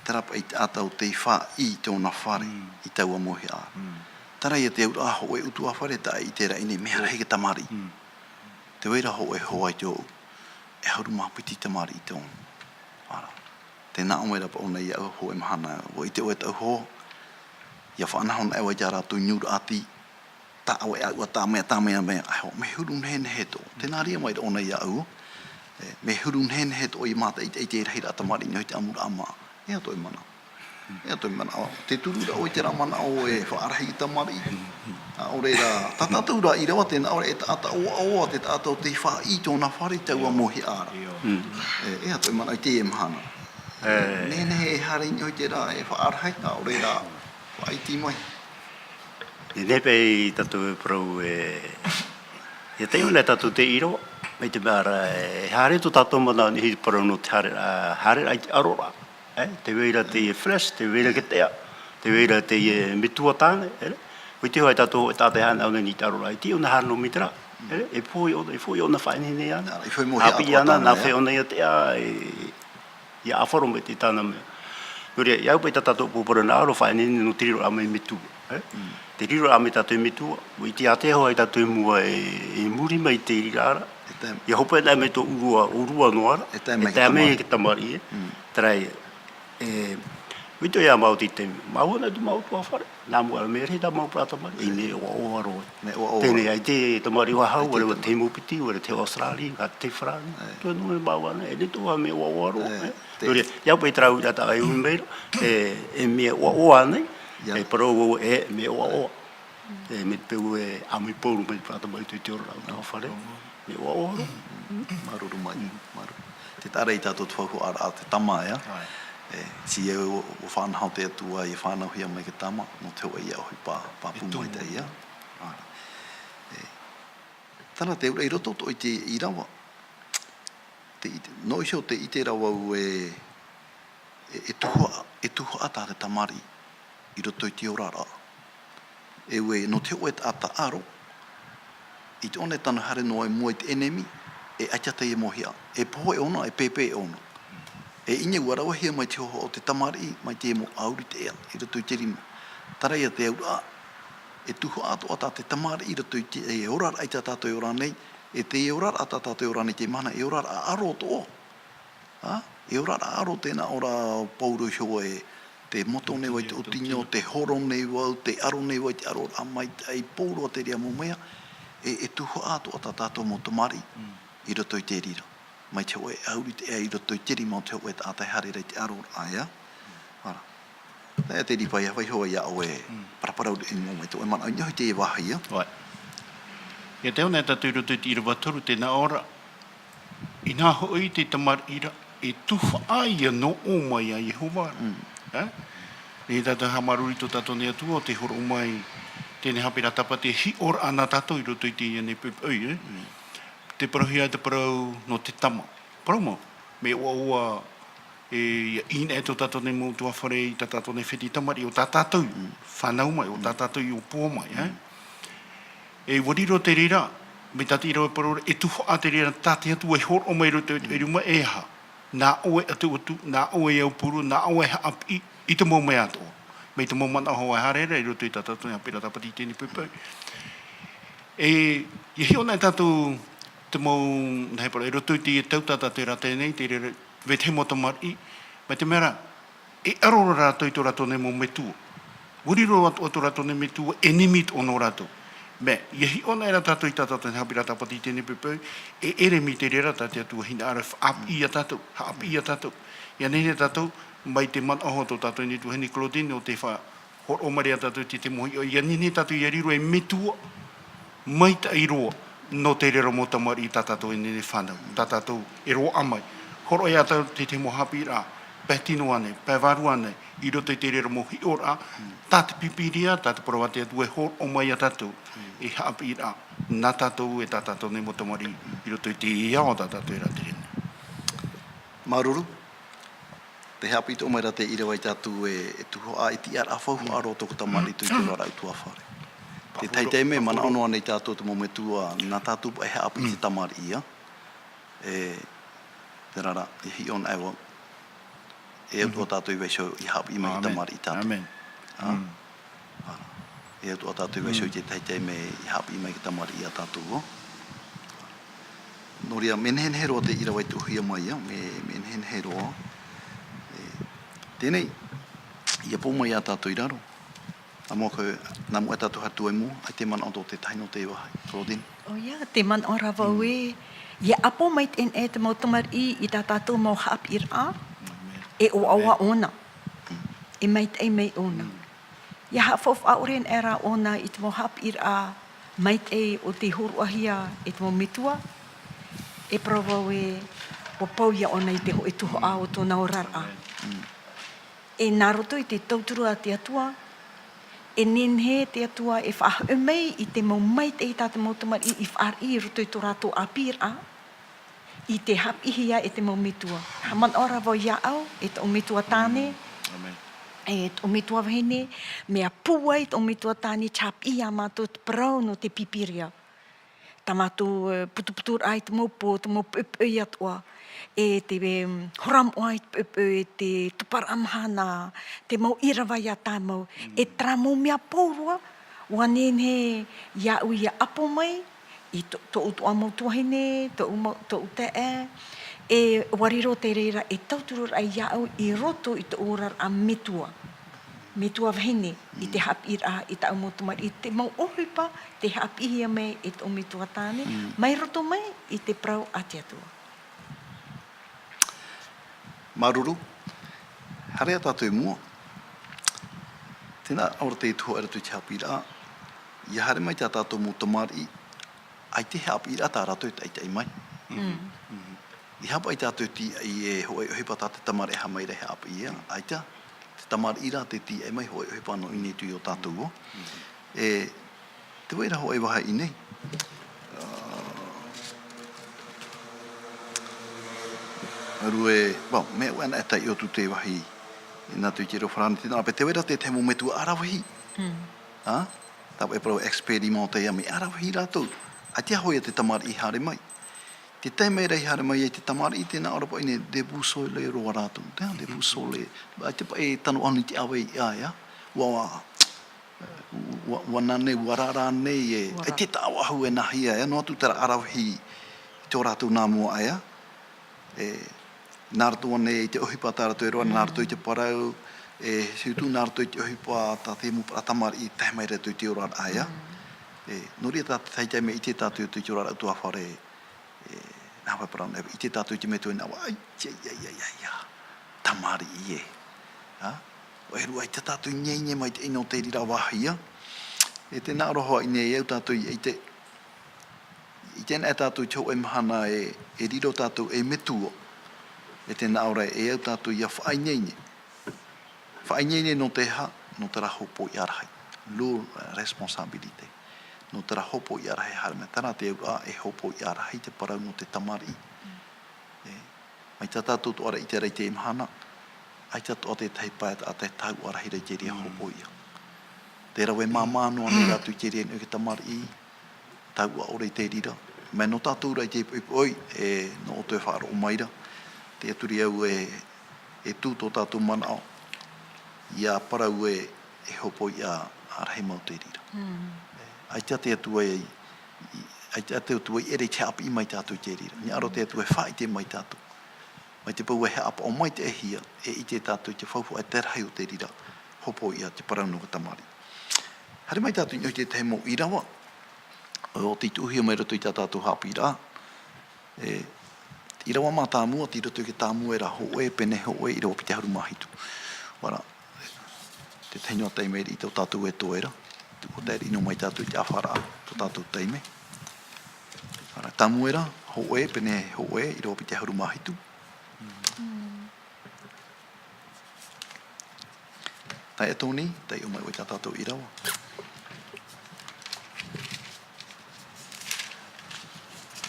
terā paʻi taʻata ʻo tei faʻaʻī i tōna fare, i taua mōhiʻa. Terā ia te auraʻa hōʻē ʻutuāfare tā e ʻite ra i ʻō nei, mea rahi te tamariʻi. Tē vai ra hōʻē hoa i te hōʻē, e ʻahuru mā piti tamariʻi tōna. Ā, tē nā ʻō mai ra paʻi ʻōna iāʻu hōʻē mahana, ʻua ʻite ʻoe tāʻu hoa, ʻia faʻanaho anaʻe vau ia rātou i Nūraʻati, tā ʻoe ʻāua, tā mea, tā mea, mea, ʻae hoa, mea huru nehenehe atoʻa. Tē nā reira mai ra ʻōna iāʻu, e, mea huru nehenehe atoʻa ʻia mātaʻitaʻi i te rahiraʻa tamariʻi nō te ʻamuraʻa mā. E aha tō ʻoe manaʻo? E aha tō ʻoe manaʻo? Tē turu ra ʻoe i terā manaʻo e faʻarahi i te tamariʻi. ʻAore rā, tā tātou rā ʻīrava, tē nā ʻō ra e taʻata ʻoaʻoa, te taʻata ʻo tei faʻaʻī i tōna fare i taua mōhiʻa ra. E, e aha tō ʻoe manaʻo i teie mahana? E. Nehenehe e haere i niʻa i terā e faʻarahi, ʻaore rā, faʻaiti mai. Nehenehe paʻi tātou e parau e, ʻia taiʻo anaʻe tātou te ʻīrava, mai te mea ra, e haere tō tātou manaʻo i niʻa i te parau nō te haere, ā, haere i te ʻaroraʻa. E, tē vai ra teie flesh, tē vai ra te ʻeʻa, tē vai ra teie metua tāne, e, ʻua ʻite hoʻi tātou e taʻata e haere anaʻe i te ʻaroraʻa, e tiʻa ʻōna e haere noa mai terā, e, e pohe ʻōna, e pohe ʻōna faʻaineine ana. Ā, e pohe mōhiʻa ʻāpī ʻōna, nā faʻaineine ʻōna ia te ʻeʻa, e, ʻia ʻāfaro mai te tāna mea. Nō reira, ʻia au paʻi tā tātou pōporo nā ʻō ra faʻaineine nō te riroraʻa mai metua. E? Te riroraʻa mai tātou metua, ʻua ʻite ātea hoʻi tātou i mua e, i muri mai i te reira ra. E tae mai. ʻIa hope anaʻe mai tō ʻōrua, ʻōrua noa ra. E tae mai te tamariʻi. E tae mai te tamariʻi, e. Terā ia. E, ʻua ʻite ʻoia māua i te taime. Māua anaʻe tō māua ʻutuāfare. Nā mua ra mea rahi tā māua parau tamariʻi. E mea ʻoaʻoa roa. Mea ʻoaʻoa. Teie nei, ʻaita te tamariʻi faʻahou, ʻaore rā te mau piti, ʻaore rā te Australia, ʻaita te Farāni. Tō nō e māua anaʻe, e riro atoʻa mea ʻoaʻoa roa. Nō reira, ʻia au paʻi terā uiraʻa tā ʻoe e ui mai ra, e, e mea ʻoaʻoa nei, e parau vau e mea ʻoaʻoa. E, mai te peu e ʻāmui pauroa mai te parau tamariʻi i te ora rā, ʻutuāfare. Mea ʻoaʻoa roa. Māuruuru maitaʻi, māuruuru. Tē taʻa ra ia tātou te faufaʻaraʻa, te tama, ʻeā? ʻAe. E, tei au, ʻua faʻanaho te Atua, ʻia faʻanahohia mai te tama, nō te hōʻē ʻohipa pāpū maitaʻi, ʻeā? ʻAe. E, terā te auraʻa i roto atoʻa i te ʻīrava, te ʻite, nō ʻoe iho tē ʻite ra vau e, e, e tuhaʻa, e tuhaʻa tā te tamariʻi i roto i te oraraʻa. E ue, nō te hōʻē taʻata ʻaro, i te ʻō nei tāna haere noa i mua i te ʻenemi, e ʻaita teie mau hiʻa, e pohe ʻōna, e pēpē ʻōna. E ʻino ua ravehia mai te hōhoʻa o te tamariʻi, mai te mau ʻauri te ea, i roto i te rima. Terā ia te auraʻa, e tuhaʻa atoʻa tā te tamariʻi i roto i te, e oraraʻa i tā tātou e ora nei, e te oraraʻa tā tātou e ora nei te mahana, e oraraʻa ʻaro atoʻa. Ā, e oraraʻa ʻaro tēnā ora pauroa iho e te moto nei vau i te ʻōtino, te horo nei vau, te ʻaro nei vau i te ʻaroraʻa maitaʻi, pauroa te reira mau mea, e, e tuhaʻa atoʻa tā tātou mau tamariʻi i roto i te reira. Mai te hōʻē ʻauri te ea i roto i te rima o te hōʻē taʻata e haere ra i te ʻaroraʻa, ʻeā. Ara. Nā te ripa ia, vaiiho ia ʻoe, paraparau i mua mai tō ʻoe manaʻo i niʻa i teie vāhi, ʻeā. ʻOe. Ia te hōʻē tātou i roto i te ʻīrava toru, tēnā ora, Inā hoʻi te tamariʻi ra, e tuhaʻa ia nō ʻō mai iā Iehova ra. Ē? Nā tātou e haʻamāuruuru i tō tātou nei Atua, ʻo tē hōroʻa mai teie nei haʻapiʻiraʻa tāpati e hiʻoraʻa nā tātou i roto i teie nei poʻipoʻi, ē? Te parauhia te parau nō te tama. Parau mau, mea ʻoaʻoa, e, ia ʻī nei tō tātou nei mau ʻutuāfare i tā tātou nei fētiʻi tamariʻi, ʻo tā tātou fānau mai, ʻo tā tātou i ʻōpua mai, ē? E ʻua riro te reira, mai tā te ʻīrava e parau ra, e tuhaʻa te reira tā te Atua e hōroʻa mai i roto i te rima, e aha? Nā ʻoe atu atu, nā ʻoe e aupuru, nā ʻoe e haʻapiʻi i te mau mea atoʻa. Mai te mau manaʻo hoʻi e haere ra i roto i tā tātou nei haʻapiʻiraʻa tāpati i teie nei poʻipoʻi. E, ia hiʻo anaʻe tātou te mau, nā hea parau, i roto i te tau tā tātou e rave nei, te reira, vetahi mau tamariʻi, mai te mea ra, e ʻaro ra rātou i tō rātou nei mau metua. ʻUa riro atoʻa tō rātou nei metua, e nimi atoʻa nō rātou. Mea, ia hiʻo anaʻe ra tātou i tā tātou nei haʻapiʻiraʻa tāpati i teie nei poʻipoʻi, e ʻere mai te reira tā te Atua hinaʻaro e haʻapiʻi ia tātou, haʻapiʻi ia tātou. Ia nehenehe tātou, mai te manaʻo hoʻi tō tātou nei tuahine Claudine, ʻo tē fa-, hōroʻa mai ra tātou i te mau hiʻo, ia nehenehe tātou ia riro ei metua maitaʻi roa nō te reira mau tamariʻi tā tātou e nehenehe e fānau, tā tātou e roaʻa mai. Hōroʻa ia tātou i te mau haʻapiʻiraʻa, pae tino ānei, pae vārua ānei, i roto i te reira mau hiʻoraʻa, tā te Pīpīria, tā te parau a te Atua e hōroʻa mai ia tātou, ei haʻapiʻiraʻa, nā tātou e tā tātou nei mau tamariʻi, i roto i te ao tā tātou e rave nei. Māuruuru. Tē haʻapiʻi atoʻa mai ra te ʻīrava ia tātou e, e tuhaʻa, e tiʻaraʻa faufaʻa roa tō te tamariʻi i te oraraʻa ʻutuāfare. Te tahi taime, manaʻo noa nei tātou te mau metua, nā tātou paʻi e haʻapiʻi i te tamariʻi, ʻeā. E, terā rā, e hiʻo anaʻe vau. E au atoʻa tātou i vaiiho i haʻapiʻi mai te tamariʻi tātou. ʻĀmene. ʻĀ. E au atoʻa tātou i vaiiho i te tahi taime i haʻapiʻi mai te tamariʻi ia tātou. Nō reira, mea nehenehe roa te ʻīrava i tuʻuhia mai, ʻeā, mea, mea nehenehe roa. E, teie nei, ʻia pō mai ia tātou i raro. ʻA mua koe, nā mua e tātou haere atu i mua, ʻaita e manaʻo tō te tahi nō te vāhi, Claudine. ʻOia, tē manaʻo ra vau ē, ʻia ʻapo maitaʻi anaʻe te mau tamariʻi i tā tātou mau haʻapiʻiraʻa, e ʻoaʻoa ʻōna, e maitaʻi mai ʻōna. ʻIa haʻafaufaʻa ʻore anaʻe ra ʻōna i te mau haʻapiʻiraʻa maitaʻi ʻo tei hōroʻahia e te mau metua, e parau vau ē, ʻua pau ia ʻōna i te hōʻē tuhaʻa o tōna oraraʻa. E nā roto i te tauturu a te Atua, e nehenehe te Atua e faʻahoʻi mai i te mau maitaʻi tā te mau tamariʻi i fāriʻi i roto i tō rātou ʻāpīraʻa, i te haʻapiʻihia e te mau metua. Haʻamanaʻo ra vau iāʻu, e tōʻu metua tāne, e tōʻu metua vahine, mea pūai tōʻu metua tāne, te haʻapiʻi iā mātou te parau nō te Pīpīria. Tā mātou, e, putuputuraʻa i te mau pō, te mau poʻipoʻi atoʻa, e te, e, hora moʻa i te poʻipoʻi, e te tuparaʻa mahana, te mau ʻīrava ia tāmau, e terā mau mea pauroa, ʻua nehenehe iāʻu ʻia ʻapo mai, i tō, tōʻu atoʻa mau tuahine, tōʻu mau, tōʻu taeaʻe, e ʻua riro te reira e tautururaʻa iāʻu i roto i tōʻu oraraʻa metua. Metua vahine, i te haʻapiʻiraʻa i tāʻu mau tamariʻi, te mau ʻohipa, tei haʻapiʻihia mai e tōʻu metua tāne, mai roto mai i te parau a te Atua. Māuruuru, haere ā tātou i mua. Tēnā, ʻaore ra te tuhaʻa i roto i te haʻapiʻiraʻa, ʻia haere mai tā tātou mau tamariʻi, ʻaita e haʻapiʻiraʻa tā rātou e taʻitaʻi mai. ʻIa haʻapaʻo tātou i te, i te hōʻē ʻohipa tā te tamariʻi e haʻamau ra e haʻapiʻi, ʻaita, te tamariʻi rā tē tiʻa mai hōʻē ʻohipa nō ʻō nei atu iō tātou. E, tē vai ra hōʻē vāhi i ʻō nei. Rue, bom, mea ʻoe ana e taiʻo atu te vāhi, nā tō te reo farāni, tēnā, pē tē vai ra te, te mau metua ʻaravihi. ʻĀ? Tāua e parau expériment o teie mea, ʻaravihi rātou. ʻAita hoʻi te tamariʻi i haere mai. Te taime ra i haere mai ai te tamariʻi, tē nā ʻō ra paʻi nei, déboussole roa rātou. Tē, déboussole. ʻAita paʻi e tano ʻana i te ʻāvaʻe ia. Ua, ua, ua, ua nā nei, ua rārā nei e. Ua rā. ʻAita e taʻa faʻahou e nāhea, e, noa atu terā ʻaravihi i tō rātou nā mua ia. E, nā roto ānei i te ʻohipa tā rātou e roaʻa, nā roto i te parau, e, surtout nā roto i te ʻohipa tā te mau parau tamariʻi i tae mai roto i te oraraʻa ia. E, nō reira tā te tahi taime ʻite tātou i te oraraʻa ʻutuāfare, e, nā vai parau nei, ʻite tātou i te metua i nā vai, ai, ai, ai, ai, ai, ia, tamariʻi e. Ha? ʻOia hoʻi, ʻaita tātou i ineine mai te ʻino o te reira vāhi ia. E tē nā ʻō ra hoʻi nei au tātou i, i te, i teie nei tātou i te hōʻē mahana e, e riro tātou ei metua. E tē nā ʻō ra e au tātou ia faʻaineine. Faʻaineine nō te aha, nō terā hopoiʻa rahi. Lourde, eh, responsabilité. Nō terā hopoiʻa rahi haere mai, terā te auraʻa, e hopoiʻa rahi te parau nō te tamariʻi. E, mai tā tātou atoʻa ra i te reira i teie mahana, ʻaita atoʻa te tahi pae taʻata e tauʻa rahi ra i te reira hopoiʻa. Tē rave māmā noa nei rātou i te reira i te tamariʻi, tauʻa ʻore i te reira. Mai nō tātou ra i te poʻipoʻi, e, nō ʻoutou e faʻaroʻo mai ra. Te Atua au e, e tū tō tātou manaʻo, ia parau e, e hopoiʻa rahi mau te reira. E, ʻaita te Atua i, i, ʻaita te Atua i ʻere i te haʻapiʻi mai tātou i te reira. Hinaʻaro te Atua e faʻaʻite mai tātou. Mai te peu e haʻapaʻo mai te ʻēhia, e ʻite tātou i te faufaʻa e te rahi o te reira, hopoiʻa te parau nō te tamariʻi. Haere mai tātou i niʻa i te tahi mau ʻīrava, ʻo tei tuʻuhia mai roto i tā tātou haʻapiʻiraʻa. E, te ʻīrava mātāmua, tei roto i te Tāmuera hōʻē, pene hōʻē, ʻīrava piti ʻahuru mā hitu. ʻUa ra, te tahi noa taime i tō tātou e toe ra, tuʻu o te reira mai tātou i te ʻāfaraʻa, tō tātou taime. ʻUa ra, Tāmuera hōʻē, pene hōʻē, ʻīrava piti ʻahuru mā hitu. Taeaʻe Tony, taiʻo mai ʻoe i tā tātou ʻīrava.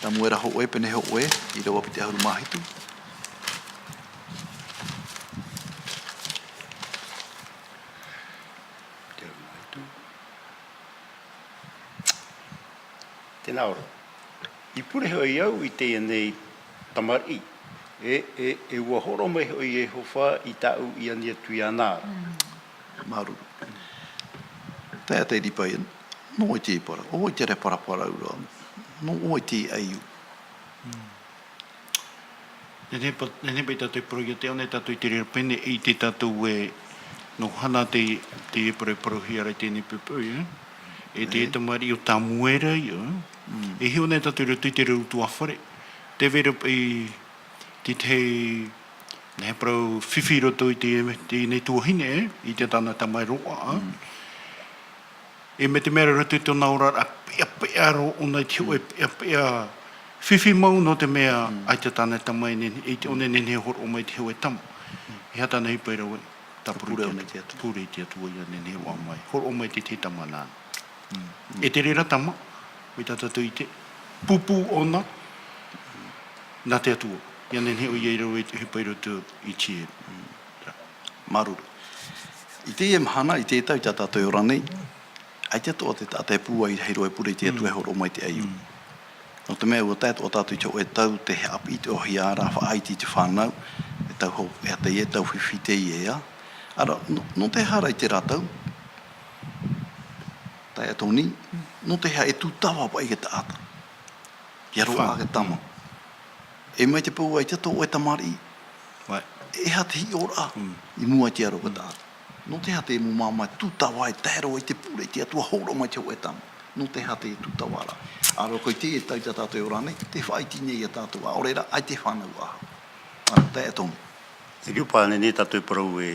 Tāmuera hōʻē, pene hōʻē, ʻīrava piti ʻahuru mā hitu. Piti ʻahuru mā hitu. Tē nā ʻō ra. I pure hoʻi au i teie nei tamariʻi. E, e, e ʻua hōroʻa mai hoʻi Iehova i tāʻu i ani atu iāna ra. Māuruuru. Taeaʻe Ripa, nō ʻoe te parau, ʻo ʻoe te paraparauraʻa, nō ʻoe te ʻaiū. Nehenehe pa-, nehenehe paʻi tātou e parau ia te ao nei tātou i te reira pene, e ʻite tātou ē, nō hana te, te parau e parauhia ra i teie nei poʻipoʻi, e. E te tamariʻi ʻo Tāmuera ia, e. E hiʻo nei tātou i roto i te reira ʻutuāfare. Tē vai ra paʻi te tahi, nehenehe parau fifi i roto i te, teie nei tuahine, e, i te tāna tamaroa, e. E mai te mea ra i roto i tōna oraraʻa peʻapeʻa roa ʻōna i te hōʻē peʻapeʻa fifi mau nō te mea ʻaita tāna tama e nehenehe, e te ʻō nei nehenehe e hōroʻa mai te hōʻē tama. E aha tāna ʻohipa ra ē? Tāpura i te Atua. Pure i te Atua ia nehenehe e ʻoaʻa mai. Hōroʻa mai te tahi tama nāna. E te reira tama, mai tā tātou i ʻite, pūpū ʻōna, nā te Atua. Ia nehenehe ʻoia i rave i te ʻohipa i roto i te Māuruuru. I teie mahana, i teie tau, i tā tātou e ora nei, ʻaita atoʻa te taʻata e pūai rahi roa e pure i te Atua e hōroʻa mai te ʻaiū. Nō te mea, ʻua tae atoʻa tātou i te hōʻē tau, tē haʻapiʻi atoʻahia ra, faʻaiti i te fānau, e tau hou, e aha teie, tau fifi teie, ā. Ara, nō, nō te aha ra i terā tau, taeaʻe Tony, nō te aha e tūtava paʻi te taʻata. Ia roaʻa te tama. E mai te peu ʻaita atoʻa ʻoe tamariʻi. E aha te hiʻoraʻa i mua i te aro o te taʻata. Nō te aha te mau māmā e tūtava e tae roa i te pure i te Atua, hōroʻa mai te hōʻē tama. Nō te aha te tūtava ra. Ara, ko teie tau i tā tātou e ora nei, tē faʻaiti nei ia tātou, ʻaore rā, ʻaita e fānau ʻāhau. Ara, taeaʻe Tony. E riro paʻi nei tātou e parau ē,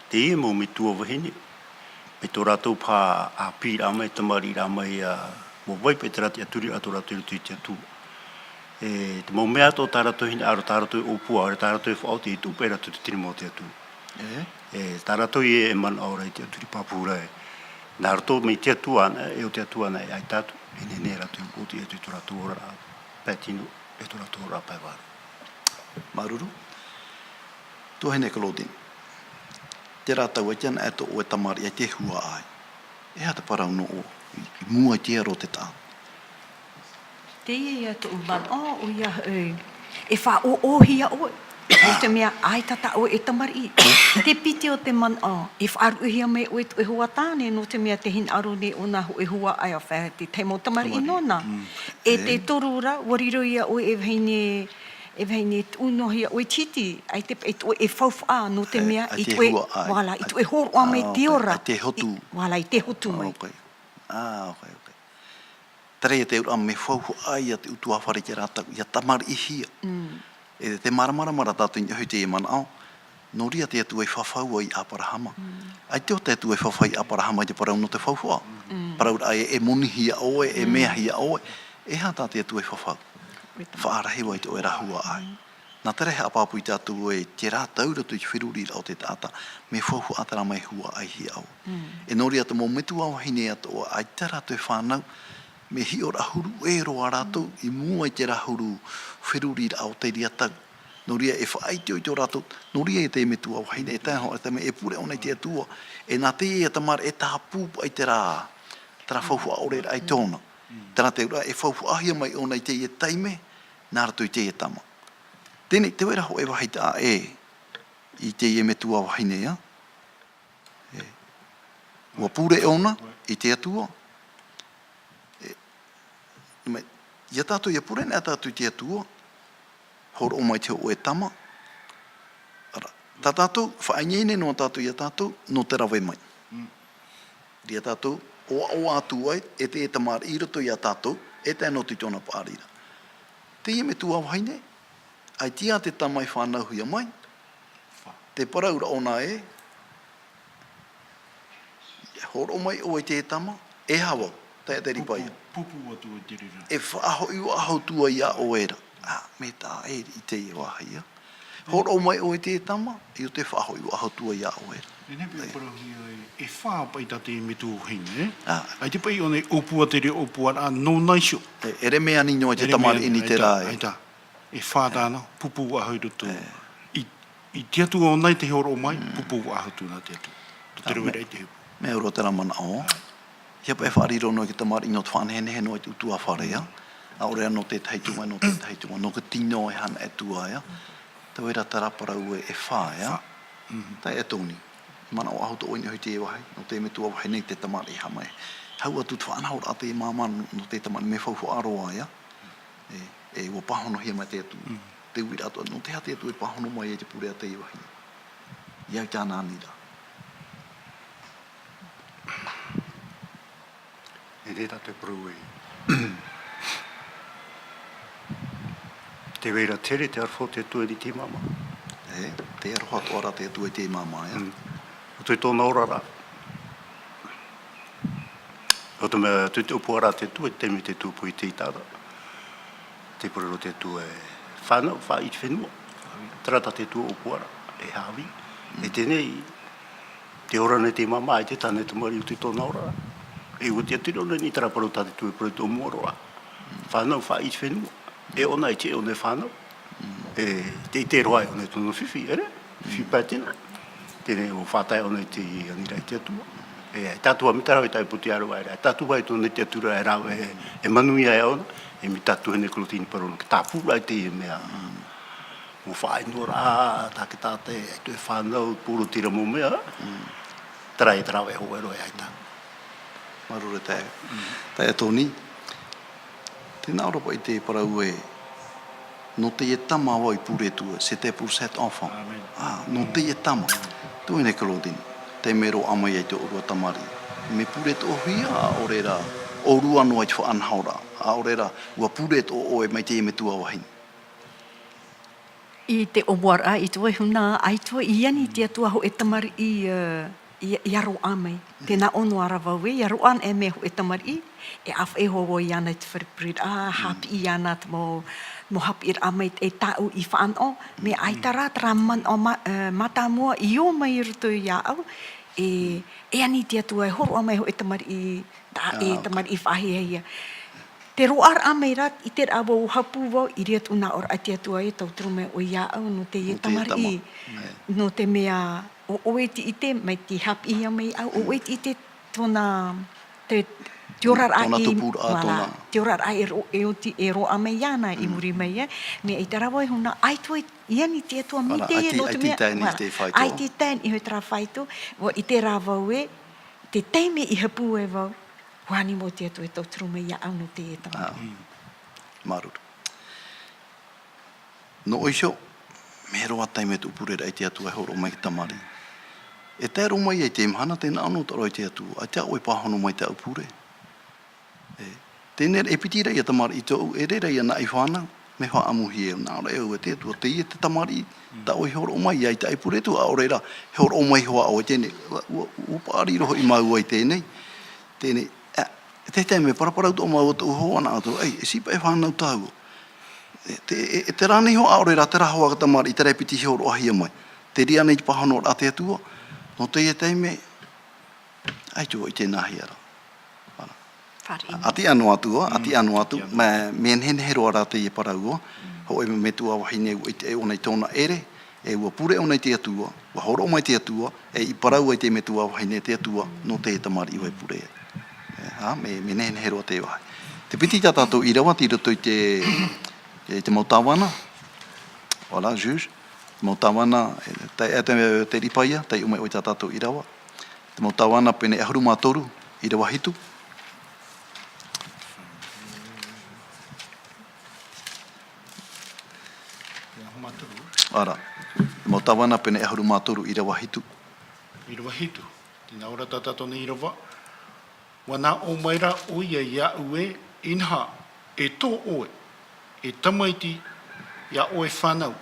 teie mau metua vahine, mai tō rātou paʻi ʻāpīraʻa mai, tamariʻiraʻa mai, ā, ʻua vai paʻi terā tiʻaturi a tō rātou i roto i te Atua. E, te mau mea atoʻa tā rātou hinaʻaro, tā rātou e ʻōpua, ʻaore tā rātou e faʻaoti, e tuʻu paʻi rātou i te tirima o te Atua. E, tā rātou ïa e manaʻo ra i te tiʻaturi pāpū ra ē. Nā roto mai te Atua anaʻe, e ʻo te Atua anaʻe e ʻaita atu, e nehenehe rātou e oti atu i tō rātou oraraʻa pae tino, e tō rātou oraraʻa pae vārua. Māuruuru. Tuahine Claudine. Terā tau ʻaita anaʻe tō ʻoe tamariʻi ʻaita e hua ai. E aha te parau nō ʻoe? i mua i te aro o te taʻata. Teie ia tōʻu manaʻo, ʻoia hoʻi, e faʻaʻoʻohia ʻoe, nō te mea, ʻaita tā ʻoe e tamariʻi. Te piti o te manaʻo, e faʻaruʻehia mai ʻoe tō ʻoe hoa tāne, nō te mea tē hinaʻaro nei ʻōna hōʻē huaʻai, ʻaore te tahi mau tamariʻi nōna. E te toru ra, ʻua riro ia ʻoe e vahine, e vahine tuʻu noa hia ʻoe i te hiti, ʻaita paʻi tō ʻoe e faufaʻa, nō te mea, i tō ʻoe, voilà, i tō ʻoe hōroʻa mai te ora. ʻAita e hotu. Voilà, i te hotu mai. Ah, ok, ok. Terā ia te auraʻa mea faufaʻa ia te ʻutuāfare i terā tau, ʻia tamariʻihia. E te māramarama ra tātou i niʻa hoʻi i teie manaʻo, nō reira te Atua i fafau ai iā Aperahama. ʻAita te Atua i fafau iā Aperahama i te parau nō te faufaʻa. Parauraʻa e, e monihia ʻoe, e meahia ʻoe. E aha tā te Atua i fafau? Faʻarahi vau i tō ʻoe ra huaʻai. Nā terā e haʻapāpū ia tātou ē, terā tau i roto i te feruriraʻa o te taʻata, mea faufaʻa terā mea huaʻaihia ʻoe. E nō reira te mau metua vahine atoʻa, ʻaita rātou e fānau, mea hiʻoraʻa huru ʻē roa rātou, i mua i terā huru feruriraʻa o terā tau. Nō reira e faʻaʻiteʻite rātou, nō reira e te metua vahine, e tae noa, e te mea e pure ʻōna i te Atua, e nā teie tamariʻi e tāpū paʻi terā, terā faufaʻa ʻore raʻa i tōna. Terā te auraʻa e faufaʻahia mai ʻōna i teie taime, nā roto i teie tama. Teie nei, te vai ra hōʻē vāhi taʻa ʻē i teie metua vahine, ā. E, ʻua pure ʻōna i te Atua. E, mai, ia tātou, ʻia pure anaʻe tātou i te Atua, hōroʻa mai te hōʻē tama. Ara, tā tātou, faʻaineine noa tātou ia tātou, nō te rave mai. Ia tātou, ʻoaʻoa atu ai, e te tamariʻi i roto ia tātou, e tae noa atu i tōna paʻari ra. Teie metua vahine, ʻaita te tama i fānauhia mai, te parau ra ʻōna ē, e hōroʻa mai ʻoe i te tama, e aha vau, tae te ripaia. Pūpū, pūpū atu i te reira. E faʻahoʻi faʻahou atu ai iā ʻoe ra. Ā, mea taʻa ʻē i teie vāhi, ā. Hōroʻa mai ʻoe i te tama, ʻio tē faʻahoʻi faʻahou atu ai iā ʻoe ra. E nehenehe e parauhia e, e fā paʻi tā te metua vahine, ē? Ā. ʻAita paʻi ʻōna e ʻōpua te reira ʻōpuaraʻa nōna iho. E, ʻere mea ani noa i te tamariʻi i terā, ē? ʻAita, ʻaita. E fā tāna, pūpū faʻahou i roto. E. I, i te Atua ʻōna i te hōroʻa mai, pūpū faʻahou atu nā te Atua. Tō te reira i te hōpū. Mea roa terā manaʻo. ʻIa paʻi e faʻariro noa i te tamariʻi nō te faʻanehenehe noa i te ʻutuāfare, ā. ʻAore rā nō te tahi tumu, nō te tahi tumu, nō te tino e haere atu ai, ā. Te vai ra terā parau ē, e fā, ā. Taeaʻe Tony. Manaʻo faʻahou atoʻa vau i niʻa hoʻi i teie vāhi, nō te metua vahine i te tamariʻi haere mai. Hau atu te faʻanahoraʻa a te māmā nō, nō te tamariʻi mea faufaʻa roa, ā. E, e, ʻua pāhonohia mai te Atua. Te uiraʻa atoʻa, nō te aha te Atua i pāhono mai ai te pure a teie vahine. ʻIa ʻite anaʻe ra. E te tātou parau ē. Te vai ra te here, te aroha o te Atua i te māmā. E, te aroha atoʻa ra te Atua i te māmā, ā. Mm. Roto i tōna ora ra. Roto mai, te, te ʻōpuaraʻa a te Atua, te taime te Atua i pūai i te ʻītara. Te parau ra te Atua e fānau, faʻaʻī i te fenua. Terā tā te Atua ʻōpuaraʻa, e haʻavī. E teie nei, tē ora nei te māmā, ʻaita tāna e tamariʻi i tōna ora. E ʻua tiʻaturi ʻōna i terā parau tā te Atua i parau i tō mua roa. Fānau, faʻaʻī i te fenua. E ʻōna, ʻaita ʻōna e fānau. E, te, te roaʻa ʻōna i tōna fifi, ʻere? Fifi pae tino. Teie nei ʻua faʻatae ʻōna i te aniraʻa a te Atua. E, e tātou ā, mai te rave i tāʻu i te aro, e, e tātou ā i tōna tiʻaturiraʻa e rave, e, e manuia ʻōna, e mai tā tuahine Claudine i parau noa, ka tāpū ra i teie mea. ʻUa faʻaʻino ra, tā te taʻata, e, e fānau, poro terā mau mea. Terā e te rave hōʻē roa e ʻaita. Māuruuru taeaʻe. Taeaʻe Tony. Tē nā ʻō ra paʻi te parau ē, nō teie tama vau i pure atu, c'était pour cet enfant. Āmene. Ā, nō teie tama. Tuahine Claudine, tē mea roaʻa mai ai tō ʻōrua tamariʻi. Mea pure atoʻahia, ʻaore rā, ʻōrua noa i te faʻanahoraʻa, ʻaore rā, ʻua pure atoʻa ʻoe mai teie metua vahine. I te ʻōmuaraʻa, i te vaiiho nā, ʻaita i ani te Atua hōʻē tamariʻi, ē, ʻia, ʻia roaʻa mai. Tē nā ʻō noa ra vau ē, ʻia roaʻa anaʻe mai hōʻē tamariʻi, e ʻāfaʻi hoʻi vau iāna i te fare pureraʻa, haʻapiʻi iāna te mau, mau haʻapiʻiraʻa maitaʻi tāʻu i fānaʻo, mea ʻaita rā terā manaʻo mā-, ē, mātāmua i ō mai i roto iāʻu, e, e ani te Atua e hōroʻa mai hōʻē tamariʻi, taʻa ʻē, tamariʻi faʻahiahia. Te roaʻaraʻa mai ra, ʻite ra vau, haʻapū vau, i reira tō nā ʻōraʻa a te Atua e tauturu mai ʻoe iāʻu, nō teie tamariʻi. Nō te mea, ʻo ʻoe tē ʻite, mai tē haʻapiʻihia mai iāʻu, ʻo ʻoe tē ʻite tōna, te, Te oraraʻa tōna i, tupuraʻa, voilà, tōna. Te oraraʻa e ro-, e oti, e roaʻa mai iāna i muri mai, e. Mea i te rāveʻa e huna, ʻaita e, i ani te Atua, mai te, nō te mea, ʻaita i tae nei i te faito. ʻAita i tae nei i te faito, ʻua, i te rāveʻa e, te taime i hapū ai vau, ʻua ani mau te Atua e tauturu mai iāʻu nō teie tamaiti. Māuruuru. Nō ʻoe iho, mea roa taime tō ʻu pure ra i te Atua e hōroʻa mai i te tamariʻi. E tae roa mai ai te mahana tē nā ʻō noa atoʻa ra i te Atua, ʻaita ʻoe e pāhono mai i tāʻu pure. E, teie nei e piti ra ia tamariʻi tōʻu, e reira ia nā ʻu fānau, mea faʻaʻamuhia e au, nā ʻō ra e au e te Atua, teie te tamariʻi, tā ʻoe e hōroʻa mai, ʻaita e pure atu, ʻaore rā, e hōroʻa mai hoʻi ʻoe teie nei, ʻua, ʻua, ʻua paʻari roa hoʻi māua i teie nei, teie nei, ā, te taime paraparau atoʻa māua tōʻu hoa nā ʻō atu, ei, e sipa e fānau tāua. E, te, e, e terā nei hoʻi, ʻaore rā, terā hoʻi tamariʻi, terā e piti hōroʻahia mai. Te reira nei te pāhonoraʻa a te Atua, nō teie taime, ʻaita ʻoe i te nāhea ra. Voilà. Fāriʻi. ʻA tiʻa noa atu, ā, ʻa tiʻa noa atu, mea, mea nehenehe roa rā teie parau, ā. Hōʻē metua vahine ʻua ʻite ʻōna i tōna ʻere, e ʻua pure ʻōna i te Atua, ʻua hōroʻa mai te Atua, e i parau ai te metua vahine te Atua, nō te tamariʻi ʻua pure. E, ā, mea, mea nehenehe roa te vāhi. Te piti tā tātou ʻīrava, tei roto i te, i te mau tāvana. Voilà, Juge. Te mau tāvana, e, tai, e, te, te ripaia, taiʻo mai ʻoe tā tātou ʻīrava. Te mau tāvana pene ʻahuru mā toru, ʻīrava hitu. Pene ʻahuru mā toru. Ara. Te mau tāvana pene ʻahuru mā toru, ʻīrava hitu. ʻĪrava hitu. Tē nā ʻō ra tā tātou nei ʻīrava. ʻUa nā ʻō mai ra ʻoia iāʻu ē, inaha, e tō ʻoe, e tamaiti, iā ʻoe fānau,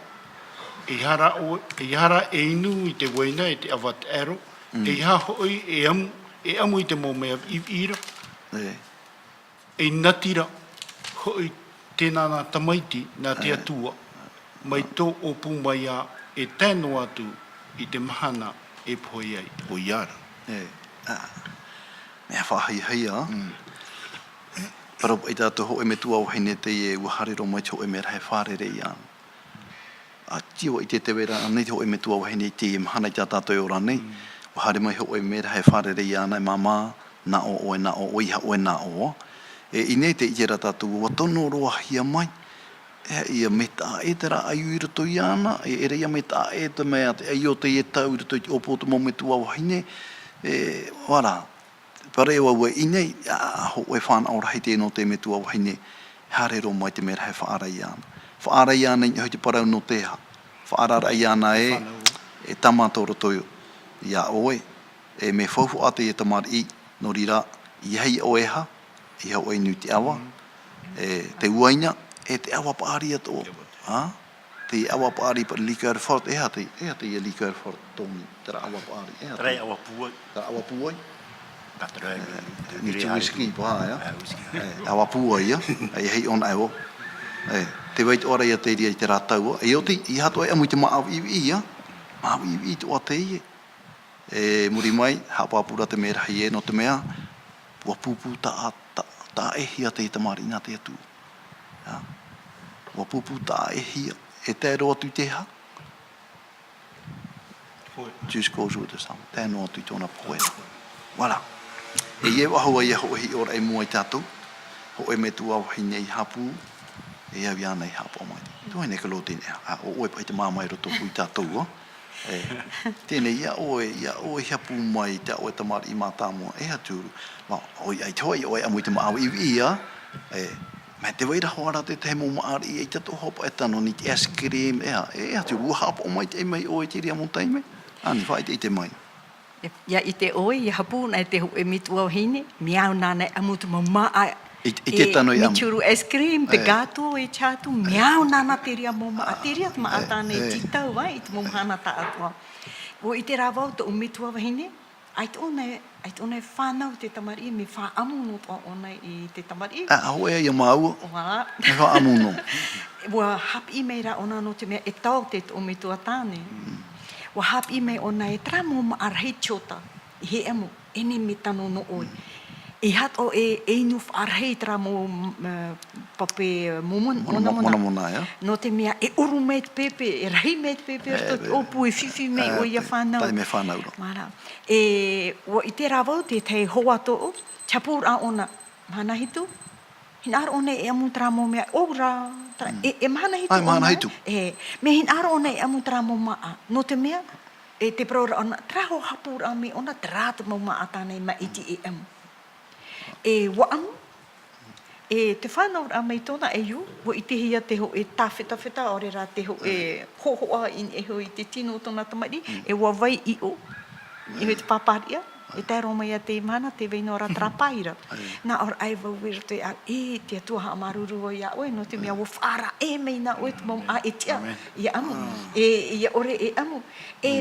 ʻeiaha rā ʻoe, ʻeiaha rā e inu i te uaina, e te ʻava taʻero, ʻeiaha hoʻi e ʻamu, e ʻamu i te mau mea viʻiviʻi ra. E. E nāti rā hoʻi tēnā nā tamaiti, nā te Atua, mai tō ʻōpū mai ā, e tae noa atu i te mahana e pohe ai ʻoia ra. E, ā, mea faʻahiahia. Parau paʻi tātou hōʻē metua vahine teie ʻua haere roa mai te hōʻē merahi e fārerei ana. ʻA tīaʻi i te tē vai ra ānei te hōʻē metua vahine i teie mahana i tā tātou e ora nei. ʻUa haere mai hōʻē merahi e fārerei ana, e māmā, nā ʻō ʻoe, nā ʻō ʻoe, ʻeiaha ʻoe, nā ʻō. E, i ʻō nei tē ʻite ra tātou, ʻua tono roa hia mai. E, ʻia mea taʻa ʻē terā ʻaiū i roto iāna, e, e ʻere ʻia mea taʻa ʻē te mea, te ʻaiū o teie tau i roto i te ʻōpū o te mau metua vahine. E, voilà. Parau vau ē, i ʻō nei, ā, hōʻē fānaʻo rahi teie nō te metua vahine, haere roa mai te merahi e faʻaara iāna. Faʻaara iāna i niʻa hoʻi te parau nō te aha. Faʻaara iāna ē, e tama tō roto iā ʻoe, e mea faufaʻa teie tamariʻi, nō reira, ʻeiaha ʻoe e aha, ʻeiaha ʻoe e inu i te ʻava, e te uaina, e te ʻava paʻari atoʻa. Ā? Te ʻava paʻari, paʻari liqueur fort, e aha te, e aha te liqueur fort, Tony, terā ʻava paʻari, e aha te, terā ʻava pūai. Terā ʻava pūai. Nā te rā, e, nā te whisky, paha, ā? E, whisky. E, ʻava pūai, ā? E, hei ʻōna e vau. E, tē vai atoʻa ra ia te reira i terā tau, ā? E ʻoti, ʻeiaha atoʻa e ʻamu i te māʻa viʻiviʻi, ā? Māʻa viʻiviʻi atoʻa teie. E muri mai, haʻapāpū ra te merahi ē, nō te mea, ʻua pūpū taʻa, taʻa, taʻa ʻē hia te tamariʻi nā te Atua. Ā? ʻUa pūpū taʻa ʻē hia, e tae roa atu i te aha? Pohe. Jusqu'au jour de sa mort. Tae noa atu i tōna pohe. Voilà. E ʻeiaha hoʻi ia hōʻē hiʻoraʻa i mua ia tātou. Hōʻē metua vahine i hapū, e au iāna i haʻapaʻo mai. Tuahine Claudine, ā, ʻo ʻoe paʻi te māmā i roto pū ia tātou, ā? E, teie nei, ʻia ʻoe, ʻia ʻoe i hapū mai, tā ʻoe tamariʻi mātāmua, e aha te huru, mā, ʻoia, ʻaita hoʻi, ʻoe e ʻamu i te māʻa viʻiviʻi, ā? E, mea tē vai ra hoʻi ra te tahi mau māʻa riʻi, ʻaita atoʻa hoʻi paʻi e tano nei, te ice cream, e aha, e aha te huru, ʻua haʻapaʻo maitaʻi mai ʻoe i te reira mau taime? Ani, faʻaʻiteʻite mai. E, ʻia ʻite ʻoe, ʻia hapū na e te hōʻē metua vahine, mea au nāna e ʻamu te mau māʻa, i, i te tano i ʻamu. Te huru ice cream, te gâteau, e te aha atu, mea au nāna te reira mau māʻa, te reira te māʻa tāna e tītau ai, i te mau mahana tāʻatoʻa. ʻUa ʻite rā vau tōʻu metua vahine, ʻaita ʻōna, ʻaita ʻōna e fānau te tamariʻi, mea faʻaʻamu noa atoʻa ʻōna i te tamariʻi. ʻĀ, hōʻē ia māua. Voilà. Mea faʻaʻamu noa. ʻUa haʻapiʻi mai rā ʻōna nō te mea e tau te tōʻu metua tāne. ʻUa haʻapiʻi mai ʻōna e terā mau māʻa rahi te ota, i hea mau, e nehenehe e tano nō ʻoe. E aha atoʻa e, e inu faʻarahi terā mau, ā, pape, ā, momon-, monamona. Monamona, ʻeā. Nō te mea e ʻuru mai te pēpē, e rahi mai te pēpē i roto i te ʻōpū, e fifi mai ʻoia fānau. Taime fānau roa. Voilà. E, ʻua ʻite rā vau te tahi hoa tōʻu, te hapūraʻa ʻōna, Mahana hitu, hinaʻaro ʻōna e ʻamu terā mau mea, ʻōura, terā, e, e mahana hitu. Ai, mahana ʻōna, hitu. E, mea hinaʻaro ʻōna e ʻamu terā mau māʻa. Nō te mea, e te parau ra ʻōna, terā hōʻē hapūraʻa mai ʻōna, terā te mau māʻa tāna i maʻiti e ʻamu. E, ʻua ʻamu, e te fānauraʻa mai tōna ʻaiū, ʻua ʻitehia te hōʻē tāfetafeta, ʻaore rā te hōʻē hoʻohoʻa i niʻa iho i te tino o tōna tamariʻi, e ʻua vai iʻo, i niʻa iho i te pāpāriʻa, e tae roa mai ia te mahana, tē vai noa ra terā pae ra. Nā ʻō ra ʻae vau i roto iāʻu, e, te Atua haʻamāuruuru vau iā ʻoe, nō te mea ʻua faʻaara mai nā ʻoe te mau māʻa e tiʻa, ʻia ʻamu, e, ʻia ʻore e ʻamu. E,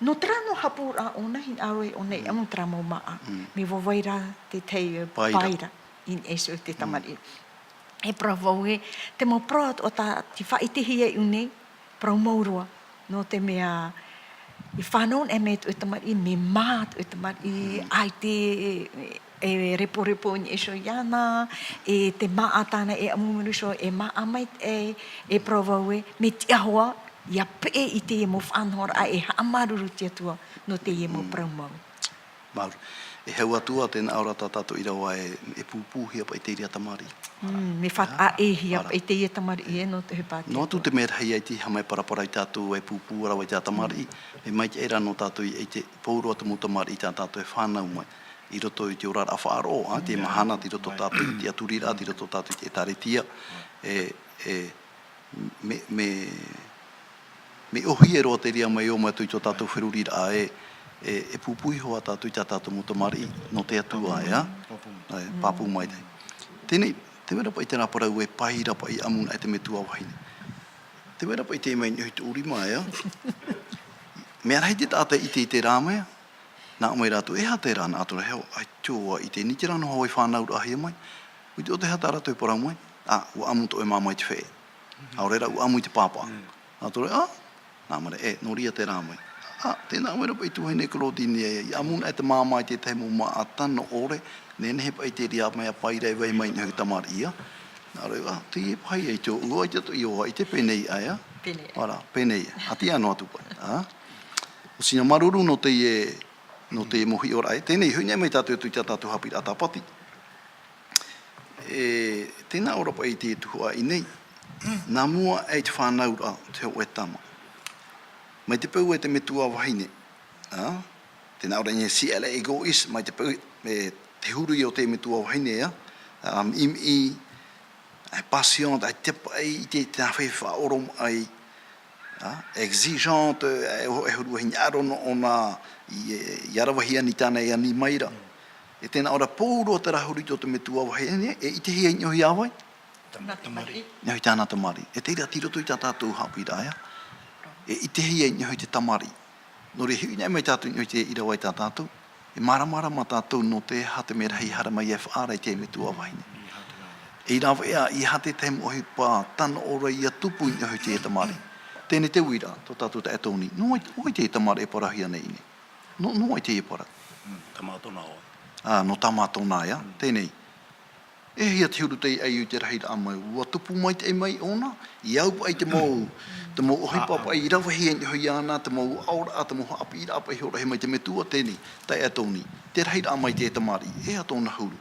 nō terā noa hapūraʻa ʻōna, hinaʻaro ʻōna e ʻamu terā mau māʻa. Mea ʻua vai ra te tahi pae ra. Pae ra. I niʻa iho i te tamariʻi. E parau vau ē, te mau parau atoʻa tā te faʻaʻitehia iʻō nei, parau mau roa. Nō te mea, e fānau anaʻe mai tō ʻoe tamariʻi, mea mā tō ʻoe tamariʻi, ʻaita e, e reporepo i niʻa iho iāna, e te māʻa tāna e ʻamu i muri iho, e māʻa maitaʻi, e parau vau ē, mea tiʻa hoʻi, ʻia peʻe i teie mau faʻanahoraʻa e haʻamāuruuru te Atua, nō teie mau parau mau. Māuruuru. E hau atu ā, tē nā ʻō ra tā tātou ʻīrava ē, e pūpūhia paʻi te reira tamariʻi. Mm, mea faʻaʻēhia paʻi teie tamariʻi ē, nō te hepātito. Noa atu te mea rahi ʻaita i haʻamāparapara ia tātou e pūpū ra vau i te tamariʻi, e maitaʻi rā nō tātou i, i te pauroa te mau tamariʻi tā tātou e fānau mai. I roto i te oraraʻa faʻaroʻo, ā, te mahana, tei roto tātou i te tiʻaturiraʻa, tei roto tātou i te ʻĒtārētia, e, e, mea, mea, mea ʻōhie roa te reira mai ō mai atu i tō tātou feruriraʻa e, e, e pūpū iho ā tātou i tā tātou mau tamariʻi, nō te Atua, ē, ā? Pāpū mai. Ē, pāpū mai te. Teie, tē vai ra paʻi terā parau ē, pae ra paʻi ʻamu anaʻe te metua vahine. Tē vai ra paʻi te mea i niʻa iho i tōʻu rima, ē, ā? Mea rahi te taʻata e ʻite i terā mea, nā ʻō mai rātou, e aha terā, nā ʻō atu ra, e hoa, ʻaita vau e ʻite, nō terā noa hoʻi fānauraʻahia mai. ʻUa ʻite ʻoe e aha tā rātou e parau mai, ā, ʻua ʻamu tō ʻoe māmā i te feʻe. ʻAore rā, ʻua ʻamu i te pāpā. Nā ʻō atu ra, ā, nā ʻō mai ra, e, nō reira terā mea. Ā, tē nā ʻō mai ra paʻi tuahine Claudine, e, ʻia ʻamu anaʻe te māmā i te tahi mau māʻa tano ʻore, nehenehe paʻi te reira mea pae ra e vai mai i niʻa i te tamariʻi, ā. Nā reira, ā, teie paʻi e tō, ʻua ʻite atoʻa ʻoe, ʻua ʻite pēnei ā, ā? Pēnei ā. Voilà, pēnei ā. ʻA tiʻa noa atu paʻi, ā? ʻO Sina, māuruuru nō teie, nō teie mau hiʻoraʻa. Teie nei, hoʻi anaʻe mai tātou atu i tā tātou haʻapiʻiraʻa tāpati. E, tē nā ʻō ra paʻi i te tuhaʻa i ʻō nei, nā mua aʻe i te fānauraʻa te hōʻē tama. Mai te peu e te metua vahine, ā, tē nā ʻō ra i ʻō nei, si elle est égoïste, mai te peu, e, te huru ïa o te metua vahine, ā, ā, miʻimiʻi, ʻae patiente, ʻae te paʻi i te, te nāfea faʻaoromaʻi, ā, exigeante, e, e huru e hinaʻaro noa ʻōna i, e, ʻia ravehia anaʻe tāna e ani mai ra. E tē nā ʻō ra pauroa terā huru i tō te metua vahine, e ʻitehia i niʻa iho ia vai? Tāna tamariʻi. Niʻa iho i tāna tamariʻi. E te reira tei roto i tā tātou haʻapiʻiraʻa, ā? E ʻitehia i niʻa iho i te tamariʻi. Nō reira, hoʻi anaʻe mai tātou i niʻa i te ʻīrava i tā tātou, e māramarama tātou nō te aha te mea rahi haere mai e faʻaara i te metua vahine. E rave ā, e aha te tahi mau ʻohipa tano ʻore ʻia tupu i niʻa iho i te tamariʻi. Teie te uiraʻa, tō tātou taeaʻe Tony. Nō vai, nō vai te tamariʻi e parauhia nei i ʻō nei? Nō, nō vai te parau? Mm, Tamatona ʻoe. Ā, nō Tamatona, ā, teie nei. E aha te huru tei ʻaiū i te rahiraʻa mai, ʻua tupu maitaʻi mai ʻōna, i au paʻi te mau, te mau ʻohipa paʻi i ravehia i niʻa iho iāna, te mau aʻoraʻa, te mau haʻapiʻiraʻa paʻi i hōroʻahia mai te metua, teie nei, taeaʻe Tony, te rahiraʻa mai te tamariʻi, e aha tōna huru?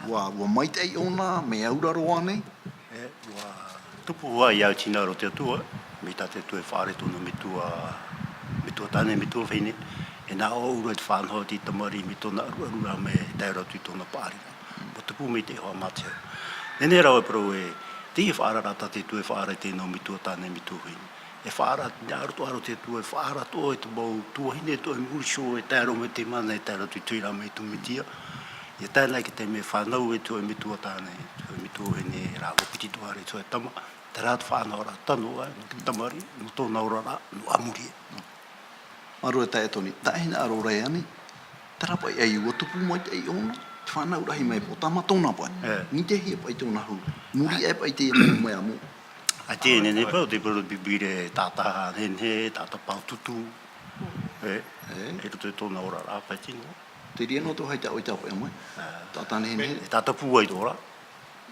ʻUa, ʻua maitaʻi ʻōna, mea aura roa ānei? E, ʻua tupu hoʻi i au i te hinaʻaro o te Atua, mai tā te Atua e faʻaara i tōna metua, metua tāne, metua vahine, e nā ʻō ʻoe e faʻanaho i te tamariʻi mai tōna ʻaruʻaruraʻa mea e tae roa atu i tōna paʻari. ʻUa tupu maitaʻi hoʻi mā te hau. Nehenehe rā e parau ē, teie faʻaararaʻa tā te Atua e faʻaara i teie mau metua tāne, metua vahine. E faʻaara, nā roto ʻāʻau o te Atua, e faʻaara atoʻa i te mau tuahine atoʻa i muri iho, e tae roa mai i te mahana, e tae roa atu i te huiraʻatira mai i te Mesia. ʻIa tae noa i te taime e fānau ai te hōʻē metua tāne, te hōʻē metua vahine, rā, ʻua piti atoʻa ra te hōʻē tama, terā te faʻanahoraʻa tano ā, nō te tamariʻi, nō tōna oraraʻa, nō ʻamuri ē. Māuruuru e taeaʻe Tony, taʻa hinaʻaro ra ānei, terā paʻi ʻaiū ʻua tupu maitaʻi ʻōna, te fānau rahi mai, ʻo Tamatona paʻi. E. Nō te aha paʻi tōna huru? Muri aʻe paʻi i te mau mea moʻa. ʻAita e nehenehe paʻi, ʻo te parau o te Pīpīria, taʻata nehenehe, taʻata pāututu. E, e. I roto i tōna oraraʻa, paʻi tino. Te reira noa atu hoʻi tā ʻoe i tāpaʻo mai. E. Taʻata nehenehe. E, taʻata pūai atoʻa ra.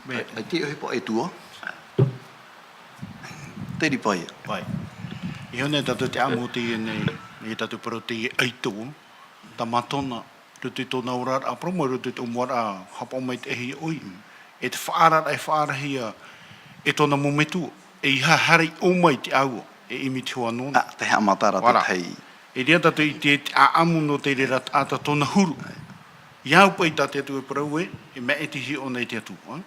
Mea. ʻAita e ʻohipa e tuʻu. Te reira paʻi. Paʻi. I ʻō nei tātou te ʻamu o teie nei, i tātou parau teie ʻaito, Tamatona, roto i tōna oraraʻa parau mai, roto i tō mua rā, haʻapaʻo mai te ʻahiʻahi, e te faʻaararaʻa e faʻaarahia e tōna mau metua, e ʻeiaha e haere i ʻō mai te ʻāua, e ʻimi te hoa nōna. Ā, te haʻamata rā Voilà. tētahi. E reira tātou i te, te ʻāʻamu nō te reira taʻata tōna huru. ʻAe. ʻIa au paʻi tā te Atua e parau ē, e maʻitihia ʻōna e te Atua, ā?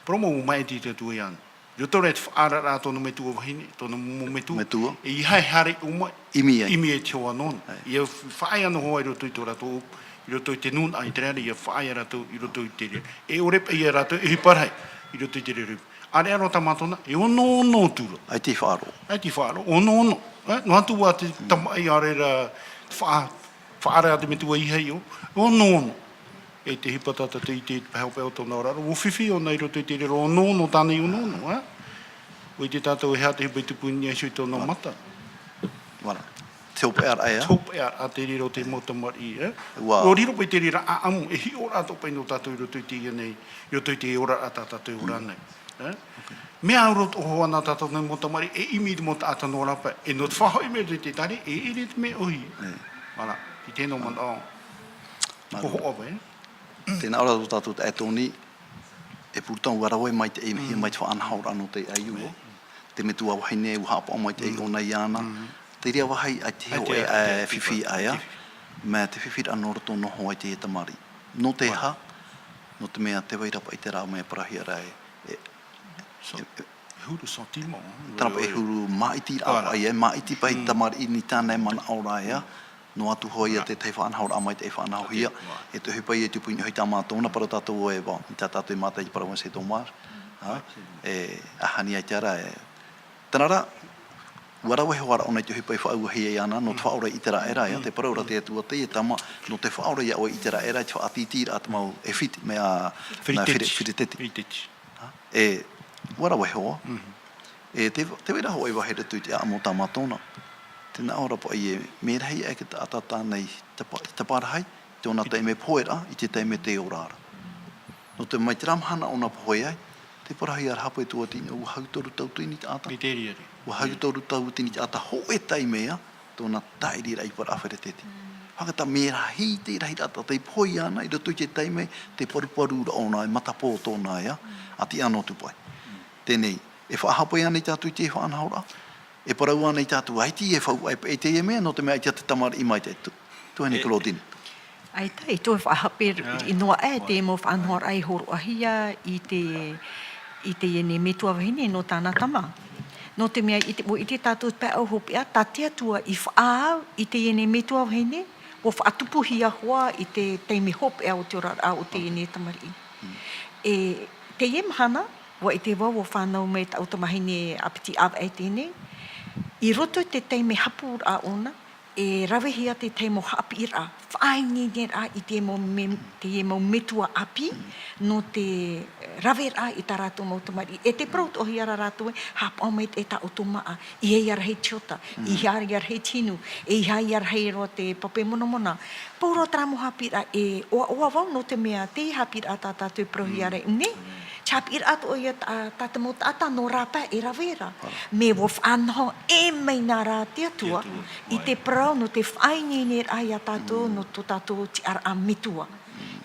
Parau mau maʻiti te Atua iāna. I roto rā i te faʻaararaʻa tōna metua vahine, tōna mau metua. Metua. E ʻeiaha e haere i ʻō mai. ʻImi ai. ʻImi ai te hoa nōna. ʻAe. ʻIa faʻaea noa hoʻi i roto i tō rātou, i roto i te nūnaʻa ʻĪterāʻera, ʻia faʻaea rātou i roto i te reira. E ʻore paʻi ia rātou e ʻohipa rahi i roto i te reira. ʻĀreʻa roa tā mātou na, e onoono atu ra. ʻAita i faʻaroʻo. ʻAita i faʻaroʻo, onoono. E, noa atu ā te tamaʻi ʻaore rā, faʻa-, faʻaara te metua ʻeiaha i ʻō, onoono. E te ʻohipa tā tātou i te, te pae hopeʻa o tōna oraraʻa, ʻua fifi ʻōna i roto i te reira onoono, tāna i onoono, ā? ʻUa ʻite tātou e aha te ʻohipa i tupu i niʻa iho i tōna mata. Voilà. Te hopeʻaraʻa ē, ā? Te hopeʻaraʻa te reira o te mau tamariʻi, ē? Ua. ʻUa riro paʻi te reira ʻāʻamu, e hiʻo rā atoʻa paʻi nō tātou i roto i teie nei, i roto i te oraraʻa tā tātou e ora nei, ē? Ok. Mea au roa atoʻa hoʻi ānei tātou nei mau tamariʻi, e ʻimi i te mau taʻata nō rāpae, e nō te faʻahoʻi mai i te tari, e ʻere te mea ʻōhie. Ē. Voilà. I teie nei manaʻo. Māuruuru. Ko hoʻo ʻāvae. Tēnā ʻoe rā tō tātou taeaʻe Tony, e Puritan, ʻua rave maitaʻi, e hia mai te faʻanahoraʻa nō te ʻaiū. Te metua vahine, ʻua haʻapaʻo maitaʻi ʻōna iāna. Te reira vāhi, ʻaita e hōʻē, ʻaita e fifi ʻaita. Mea te fifiraʻa nō roto noa hoʻi i te tamariʻi. Nō te aha? Nō te mea tē vai ra paʻi terā mea parauhia ra e, e, e, e huru sentiment, ā. Terā paʻi e huru māʻitiraʻa paʻi, e māʻiti paʻi tamariʻi nā tāna e manaʻo ra ē, ā. Noa atu hoʻi ia tētahi faʻanahoraʻa maitaʻi e faʻanahohia, e te ʻohipa ia e tupu i niʻa iho i tā mātou na parau tātou e vau, i tā tātou e mātaʻi i te parau a Saint Thomas, ā, e, aha nei ʻaita ra, e, terā rā, ʻua rave hoʻi ra ʻōna i te ʻohipa i faʻauahi ai iāna, nō te faʻaora i ʻĪterāʻera, ē, te parau ra te Atua, teie tama, nō te faʻaora iā ʻoe i ʻĪterāʻera, i te faʻatītīraʻa te mau ʻEfiti, mea, mea Firiteti. Firi-, Firiteti. Firiteti. Ā, e, ʻua rave hoʻi. E, te, tē vai ra hoʻi e vāhi roto i te ʻāʻamu o tā mātou na. Tēnā ʻoe rā paʻi e, mea rahi aʻe te taʻata tāna i tapa-, taparahi, tōna taime pohe ra, i te taime tē ora ra. Nō te, mai terā mahana ʻōna pohe ai, tē parauhia ra haʻapaʻo e te Atua, ʻua hau toru tauatini taʻata. I te reira. ʻUa hau toru tauatini taʻata hōʻē taime ā, tōna tāʻiriraʻa i paraʻa Firiteti. Haka tā mea rahi te rahiraʻa tā tei pohe iāna, i roto i te taime, tē paruparu ra ʻōna, e matapō tōna ea, ʻa tiʻa noa atu paʻi. Teie nei, e faʻahaʻapaʻo ānei tātou i te faʻanahoraʻa, e parau ānei tātou, ʻaita e faʻaue paʻi i teie mea, nō te mea ʻaita te tamariʻi maitaʻi, tuahine Claudine. ʻAita, e toe faʻahaʻapiʻi noa aʻe te mau faʻanahoraʻa i hōroʻahia i te, i teie nei metua vahine nō tāna tama. Nō te mea, i te, ʻua ʻite tātou te pae hopeʻa, tā te Atua i faʻaau i teie nei metua vahine, ʻua faʻatupuhia hoʻi i te taime hopeʻa o te oraraʻa o teie nei tamariʻi. E, teie mahana, ʻua ʻite vau, ʻua fānau mai tāʻu tamahine ʻāpiti ʻāvaʻe teie nei, i roto i te taime hapūraʻa ʻōna, e ravehia te tahi mau haʻapiʻiraʻa, faʻaineineraʻa i te mau me-, te mau metua ʻāpī, nō te raveraʻa i tā rātou mau tamariʻi. E tē parau atoʻahia ra rātou ē, haʻapaʻo maitaʻi tā ʻoutou māʻa, ʻeiaha ia rahi te ota, ʻeiaha ia rahi te hinu, ʻeiaha ia rahi roa te pape monamona. Pauroa terā mau haʻapiʻiraʻa e ʻoaʻoa vau nō te mea, teie haʻapiʻiraʻa tā tātou e parauhia ra i ʻō nei, te haʻapiʻiraʻa atoʻa ia tā, tā te mau taʻata nō rāpae e rave ra. Mea ʻua faʻanaho e mai na rā te Atua, i te parau nō te faʻaineineraʻa iā tātou, nō tō tātou tiʻaraʻa metua.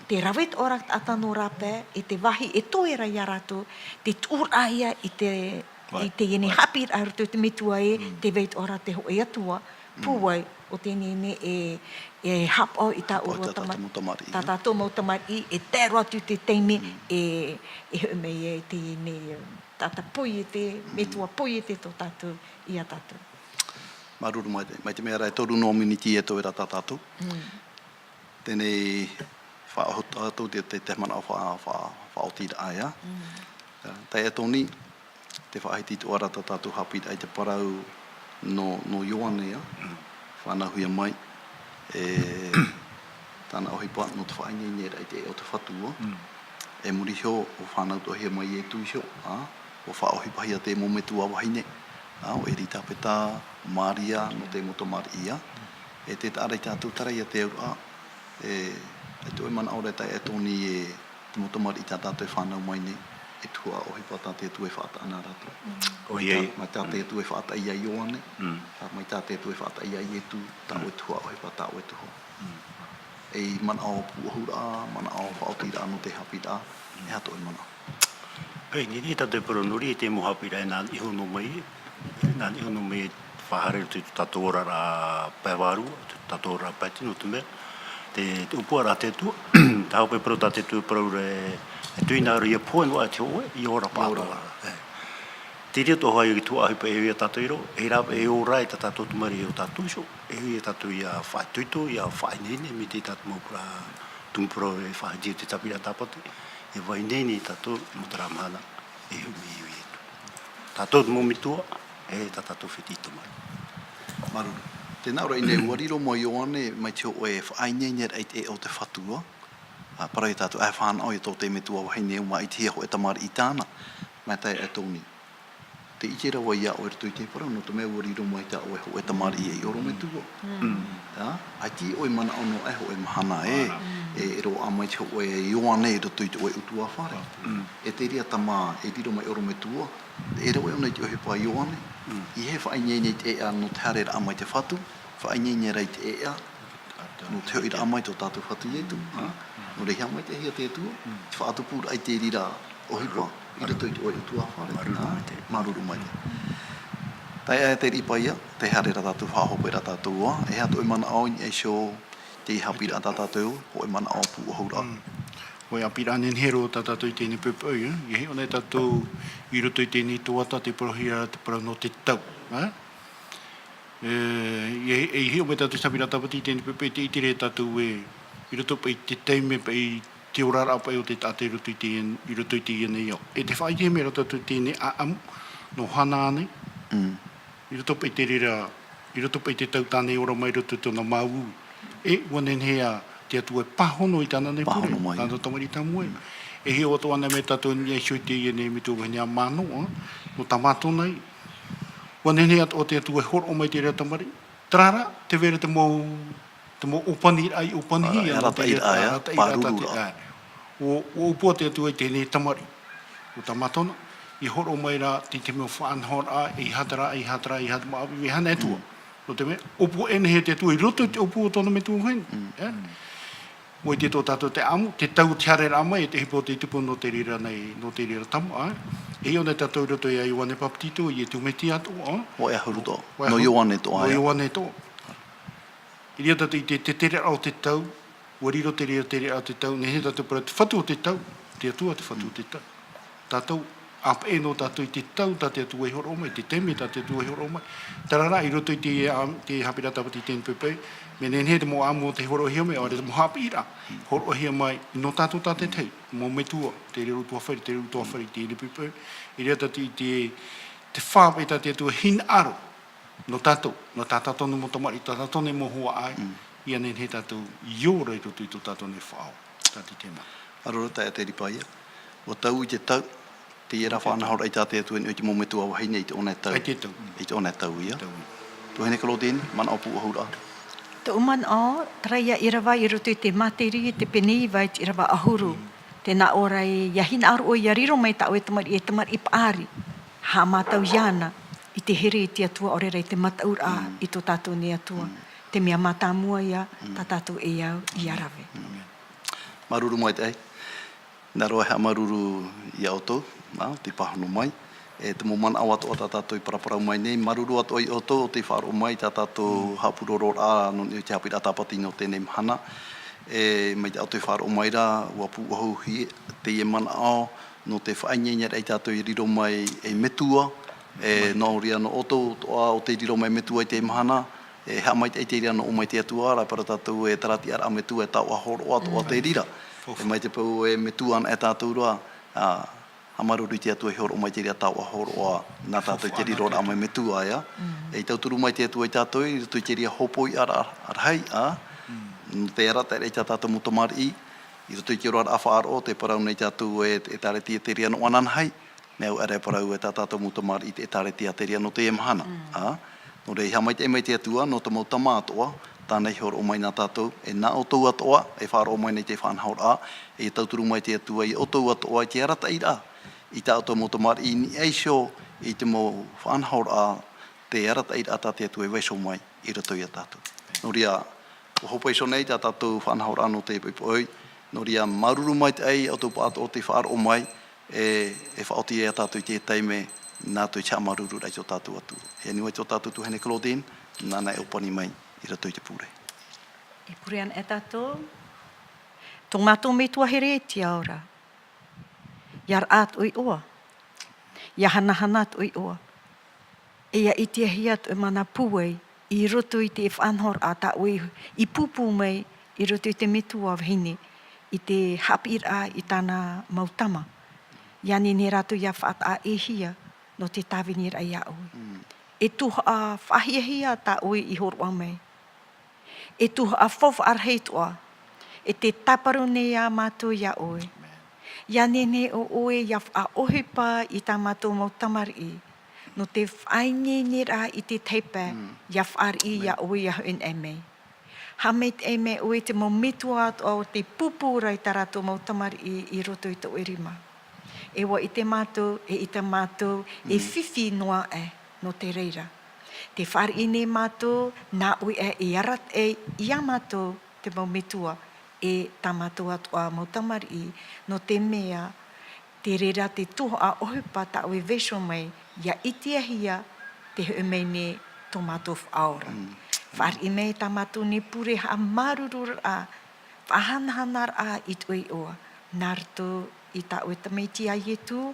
Tē rave atoʻa ra taʻata nō rāpae, e te vāhi e toe ra iā rātou, te tuʻuraʻa ia i te, i teie nei haʻapiʻiraʻa i roto i te metua ē, tē vai atoʻa ra te hōʻē Atua, pūai, ʻo teie nei e, e haʻapaʻo i tā ʻōrua tamariʻi, tā tātou mau tamariʻi, e tae roa atu i te taime e, e hoʻi mai ai teie nei, e, taʻata poiete, metua poiete tō tātou, iā tātou. Māuruuru maitaʻi, mai te mea ra e toru noa miniti e toe ra tā tātou. Teie nei, faʻahotu atu te, te, te manaʻo fa-, fa-, faʻaotiraʻa ea. Taeaʻe Tony, tē faʻahiti atoʻa ra tā tātou haʻapiʻiraʻa i te parau nō, nō Ioane ea, fānauhia mai, e, tāna ʻohipa nō te faʻaineineraʻa i te ʻēʻa o te Fatu. E muri iho, ʻua fānau atoʻahia mai Ietu iho, ā, ʻua faʻaʻohipahia te mau metua vahine, ā, ʻo Eritapeta, Maria, nō te mau tamariʻi, ā. E te taʻa ra ia tātou, terā ia te auraʻa, e, e te hōʻē manaʻo ra taeaʻe Tony, e te mau tamariʻi tā tātou e fānau mai nei, e tuhaʻa ʻohipa tā te Atua e faʻataʻa nā rātou. ʻOia. Mai tā, mai tā te Atua e faʻataʻa iā Ioane, tā, mai tā te Atua e faʻataʻa iā Ietu, tā ʻoe tuhaʻa ʻohipa, tā ʻoe tuhaʻa. Ei manaʻo pūʻohuraʻa, manaʻo faʻaotiraʻa nō te haʻapiʻiraʻa, e aha tō ʻoe manaʻo? Pē, nei, nei tātou e parau nō reira i te mau haʻapiʻiraʻa e nā niʻa iho noa mai, nā niʻa iho noa mai e faʻahaere i roto i tō tātou oraraʻa pae vārua, tō tātou oraraʻa pae tino, nō te mea, te, te ʻōpuaraʻa a te Atua, tā hoʻi e parau tā te Atua e parau ra, e tuʻu hinaʻaro ʻia pohe noa aʻe te hōʻē, ʻia ora paʻatoʻa. ʻIa ora. E. Te reira atoʻa hoʻi i te tuhaʻa ʻohipa e ʻoia tātou i roto, e rave e ora ai tā tātou tamariʻi e ʻo tātou iho, e ʻoia tātou ʻia faʻaitoito, ʻia faʻaineine, mai te tātou mau parau, tumu parau e faʻaiti i te haʻapiʻiraʻa Tāpati, e faʻaineine tātou mau terā mahana, e ʻumi, e ʻumi atu. Tātou te mau metua, e tā tātou fētiʻi tamariʻi. Māuruuru. Tē nā ʻō ra i ʻō nei, ʻua riro mai Ioane, mai te hōʻē faʻaineineraʻa i te ʻēʻa o te Fatu, ā, parau ia tātou, ʻaita e fānaʻo ia tō te metua vahine, ʻua maʻitihia hōʻē tamariʻi tāna, mai te taeaʻe Tony. Tē ʻite ra vau iā ʻoe i roto i te parau, nō te mea ʻua riro mai tā ʻoe hōʻē tamariʻi ei orometua. Mm. Ā, ʻaita ʻoe i manaʻo noa aʻe hōʻē mahana ē, e, e roaʻa mai te hōʻē Ioane i roto i te ʻoe ʻutuāfare. Mm. E te reira tamā, e riro mai orometua, e rave ʻōna i te ʻohipa a Ioane, mm, ʻeiaha e faʻaineine i te ʻēʻa nō te haereraʻa mai te Fatu, faʻaineine rā i te ʻēʻa, nō te hoʻiraʻa mai tō tātou Fatu Ietu, ā? Nō reira, haʻamaitaʻihia te Atua, te faʻatupuraʻa i te reira ʻohipa, i roto i te ʻoe ʻutuāfare, ā? Māuruuru maitaʻi. Taeaʻe Teriʻi Paia, tē haere ra tātou, faʻahope ra tātou ā, e aha tō ʻoe manaʻo i niʻa iho i te haʻapiʻiraʻa tā tātou, hōʻē manaʻo pūʻohuraʻa. Mm. Hōʻē haʻapiʻiraʻa nehenehe roa tā tātou i teie nei poʻipoʻi, ē? ʻIa hiʻo nei tātou i roto i teie nei tuhaʻa, tē parauhia ra te parau nō te tau, ā? E, e, e hiʻo mai tātou i te haʻapiʻiraʻa Tāpati i teie nei poʻipoʻi, tē ʻite ra tātou ē, i roto paʻi i te taime paʻi, te oraraʻa paʻi o te taʻata i roto i te, i roto i teie nei ao. E tē faʻaʻitehia mai ra tātou i teie nei ʻāʻamu, nō Hana ānei. Mm. I roto paʻi i te reira, i roto paʻi i te tau tā na e ora mai i roto i tōna māuiui. E, ʻua nehenehe ā te Atua e pāhono i tāna nei pure, pāhono mai. Tāna tamariʻi tāmua ē. Mm. E hiʻo atoʻa na mai tātou i niʻa iho i teie nei metua vahine a Manoa, nō Tamatona ia. ʻUa nehenehe atoʻa te Atua e hōroʻa mai i te reira tamariʻi. Terā rā, tē vai ra te mau, te mau ʻōpaniraʻa i ʻōpanihia, ā, e arataʻiraʻa, ā, arataʻiraʻa, pārururaʻa. Ā, ʻua, ʻua ʻōpua te Atua i teie nei tamariʻi. ʻO Tamatona, ʻia hōroʻa mai ra te, te mau faʻanahoraʻa, ʻeiaha terā, ʻeiaha terā, ʻeiaha te mau ʻāvaʻe, ʻeiaha nei atoʻa. Mm. Nō te mea, ʻōpua ʻē nei e te Atua i roto i te ʻōpua o tōna metua vahine. Mm. Ē? Mm. ʻUa ʻite atoʻa tātou te ʻāʻamu, te tau o te haereraʻa mai, e te ʻohipa o te tupu nō te reira nei, nō te reira tama, ā. E hiʻo nei tātou i roto iā Ioane Papetito, Ietu Metia atoʻa, ā. Hōʻē ʻahuru atoʻa. Hōʻē ʻahuru. Nō Ioane atoʻa, ā. Nō Ioane atoʻa. I reira tātou i te, te tereraʻa o te tau, ʻua riro te reira tereraʻa o te tau, nehenehe tātou e parau te fatu o te tau, te Atua te fatu o te tau. Tātou, ʻa peʻe noa tātou i te tau tā te Atua i hōroʻa mai, te taime tā te Atua i hōroʻa mai. Terā rā, i roto i te, ā, te haʻapiʻiraʻa Tāpati i teie nei poʻipoʻi, mea nehenehe te mau ʻāʻamu o tē hōroʻahia mai, ʻaore rā te mau haʻapiʻiraʻa, hōroʻahia mai, nō tātou tātaʻitahi, mau metua, te reira ʻutuāfare, te reira ʻutuāfare i teie nei poʻipoʻi, i reira tātou i te, te fā paʻi tā te Atua e hinaʻaro, nō tātou, nō tā tātou nei mau tamariʻi, tā tātou nei mau huaʻai, mm, ʻia nehenehe tātou i ora i roto i tō tātou nei faʻaora, tā te tēmā. Māuruuru taeaʻe Teriʻi Paia. ʻUa tau i te tau, teie rā faʻanahoraʻa tā te Atua i niʻa i te mau metua vahine i te ʻōna e tau. I te tau. I te ʻōna e tau ia. Tau ia. Tuahine Claudine, manaʻo pūʻohuraʻa. Tōʻu manaʻo, terā ia ʻīrava i roto i te Mātaireʻa, te pene iva i te ʻīrava ʻahuru. Mm. Tē nā ʻō ra ē, ʻia hinaʻaro ʻoe ʻia riro mai tā ʻoe tamariʻi, e tamariʻi paʻari. Haʻamātau iāna i te here i te Atua, ʻaore rā i te mataʻuraʻa, mm, i tō tātou nei Atua. Mm. Te mea mātāmua ia, mm, tā tātou e au ʻia rave. Mm. Māuruuru maitaʻi. Nā roa e haʻamāuruuru iā ʻoutou, nā, tei pāhono mai. E te mau manaʻo atoʻa tā tātou i paraparau mai nei, māuruuru atoʻa iā ʻoutou ʻo tei faʻaroʻo mai i tā tātou, mm, haʻapurororaʻa nō niʻa i te haʻapiʻiraʻa Tāpati nō teie nei mahana. E mai tā ʻoutou i faʻaroʻo mai ra, ʻua pūʻohuhia teie manaʻo, nō te faʻaineineraʻa ia tātou i riro mai ei metua, e nō reira nō ʻoutou atoʻa ʻo tē riro mai metua i teie mahana, e haʻamaitaʻi te reira nō ʻō mai te Atua, ʻaore rā parau tātou e terā tiʻaraʻa metua e taoʻa hōroʻa atoʻa te reira. Mm. E mai te peu e metua anaʻe tātou ra, ā, haʻamāuruuru i te Atua i hōroʻa mai te reira taoʻa hōroʻa nā tātou i te riroraʻa mai metua, ʻeā. Mm. E tauturu mai te Atua ia tātou i roto i te reira hōpoiʻa ra-, rahi, ā, mm, nō te arataʻiraʻa ia tā tātou mau tamariʻi, i roto i te oraraʻa faʻaroʻo, tē parau nei tātou e, e ʻĒtārētia te reira nō ananahi, mea au aʻera e parau e tā tātou mau tamariʻi te ʻĒtārētia te reira nō teie mahana. Mm. Ā, nō reira, haʻamaitaʻi mai te Atua, nō te mau tama atoʻa, tāna i hōroʻa mai nā tātou, e nā ʻoutou atoʻa, e faʻaroʻo mai nei te faʻanahoraʻa, e tauturu mai te Atua ia ʻoutou atoʻa i te arataʻiraʻa, i tā ʻoutou mau tamariʻi i niʻa iho i te mau faʻanahoraʻa, te arataʻiraʻa tā te Atua i vaiiho mai i roto ia tātou. Nō reira, ʻUa hope iho nei tā tātou faʻanahoraʻa nō te poʻipoʻi, nō reira māuruuru maitaʻi ʻoutou pāʻatoʻa tei faʻaroʻo mai, e, e faʻaoti ia tātou i te taime nā tō te haʻamāuruururaʻa i tō tātou Atua. E ani mai tō tātou tuahine Claudine, nāna e ʻōpani mai i roto i te pure. E pure ana e tātou, tō mātou Metua here i te ao ra. ʻIa raʻa atu iʻoa, ʻia hanahana atu iʻoa, e ʻia ʻitehia atu e mana pūai i roto i te faʻanahoraʻa tā ʻoe i pūpū mai i roto i te metua vahine i te haʻapiʻiraʻa i tāna mau tama. ʻIa nehenehe rātou ʻia faʻataʻa-ʻē-hia nō te tāviniraʻa iā ʻoe. Mm. E tuhaʻa faʻahiahia tā ʻoe i hōroʻa mai. E tuhaʻa faufaʻa rahi atoʻa, e tē tāparu nei ā mātou iā ʻoe. ʻIa nehenehe ʻo ʻoe ʻia faʻaʻohipa i tā mātou mau tamariʻi, nō te faʻaineineraʻa i te tahi pae, mm, ʻia fāriʻi iā ʻoe ʻia hoʻi mai. Haʻamaitaʻi mai ʻoe te mau metua atoʻa o tē pūpū ra i tā rātou mau tamariʻi i roto i tō ʻoe rima. E ʻua ʻite mātou, e ʻite mātou, e, mm, fifi noa aʻe nō te reira. Tē fāriʻi nei mātou, nā ʻoe aʻe e arataʻi iā mātou te mau metua, e tā mātou atoʻa mau tamariʻi, nō te mea, te reira te tuhaʻa ʻohipa tā ʻoe e vaiiho mai, ʻia ʻitehia te hoʻi mai nei tō mātou Faʻaora. Mm. Fāriʻi mai tā mātou nei pure haʻamāuruururaʻa, faʻahanahanaraʻa i tō ʻoe iʻoa, nā roto i tā ʻoe tamaiti iā Ietu,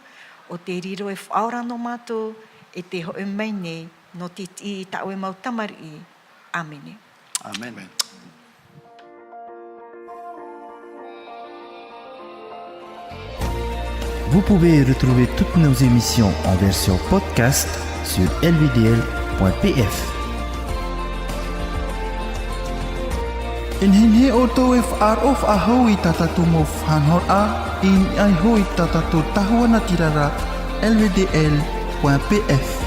ʻo tē riro e Faʻaora nō mātou, e tē hoʻi mai nei, nō te tiʻi i tā ʻoe mau tamariʻi. ʻĀmene. Amen. Vous pouvez retrouver toutes nos émissions en version podcast sur L V D L point P F. E nehenehe ʻoutou e faʻaroʻo faʻahou i tā tātou mau faʻanahoraʻa, i niʻa iho i tā tātou tahua natirara, L V D L point P F.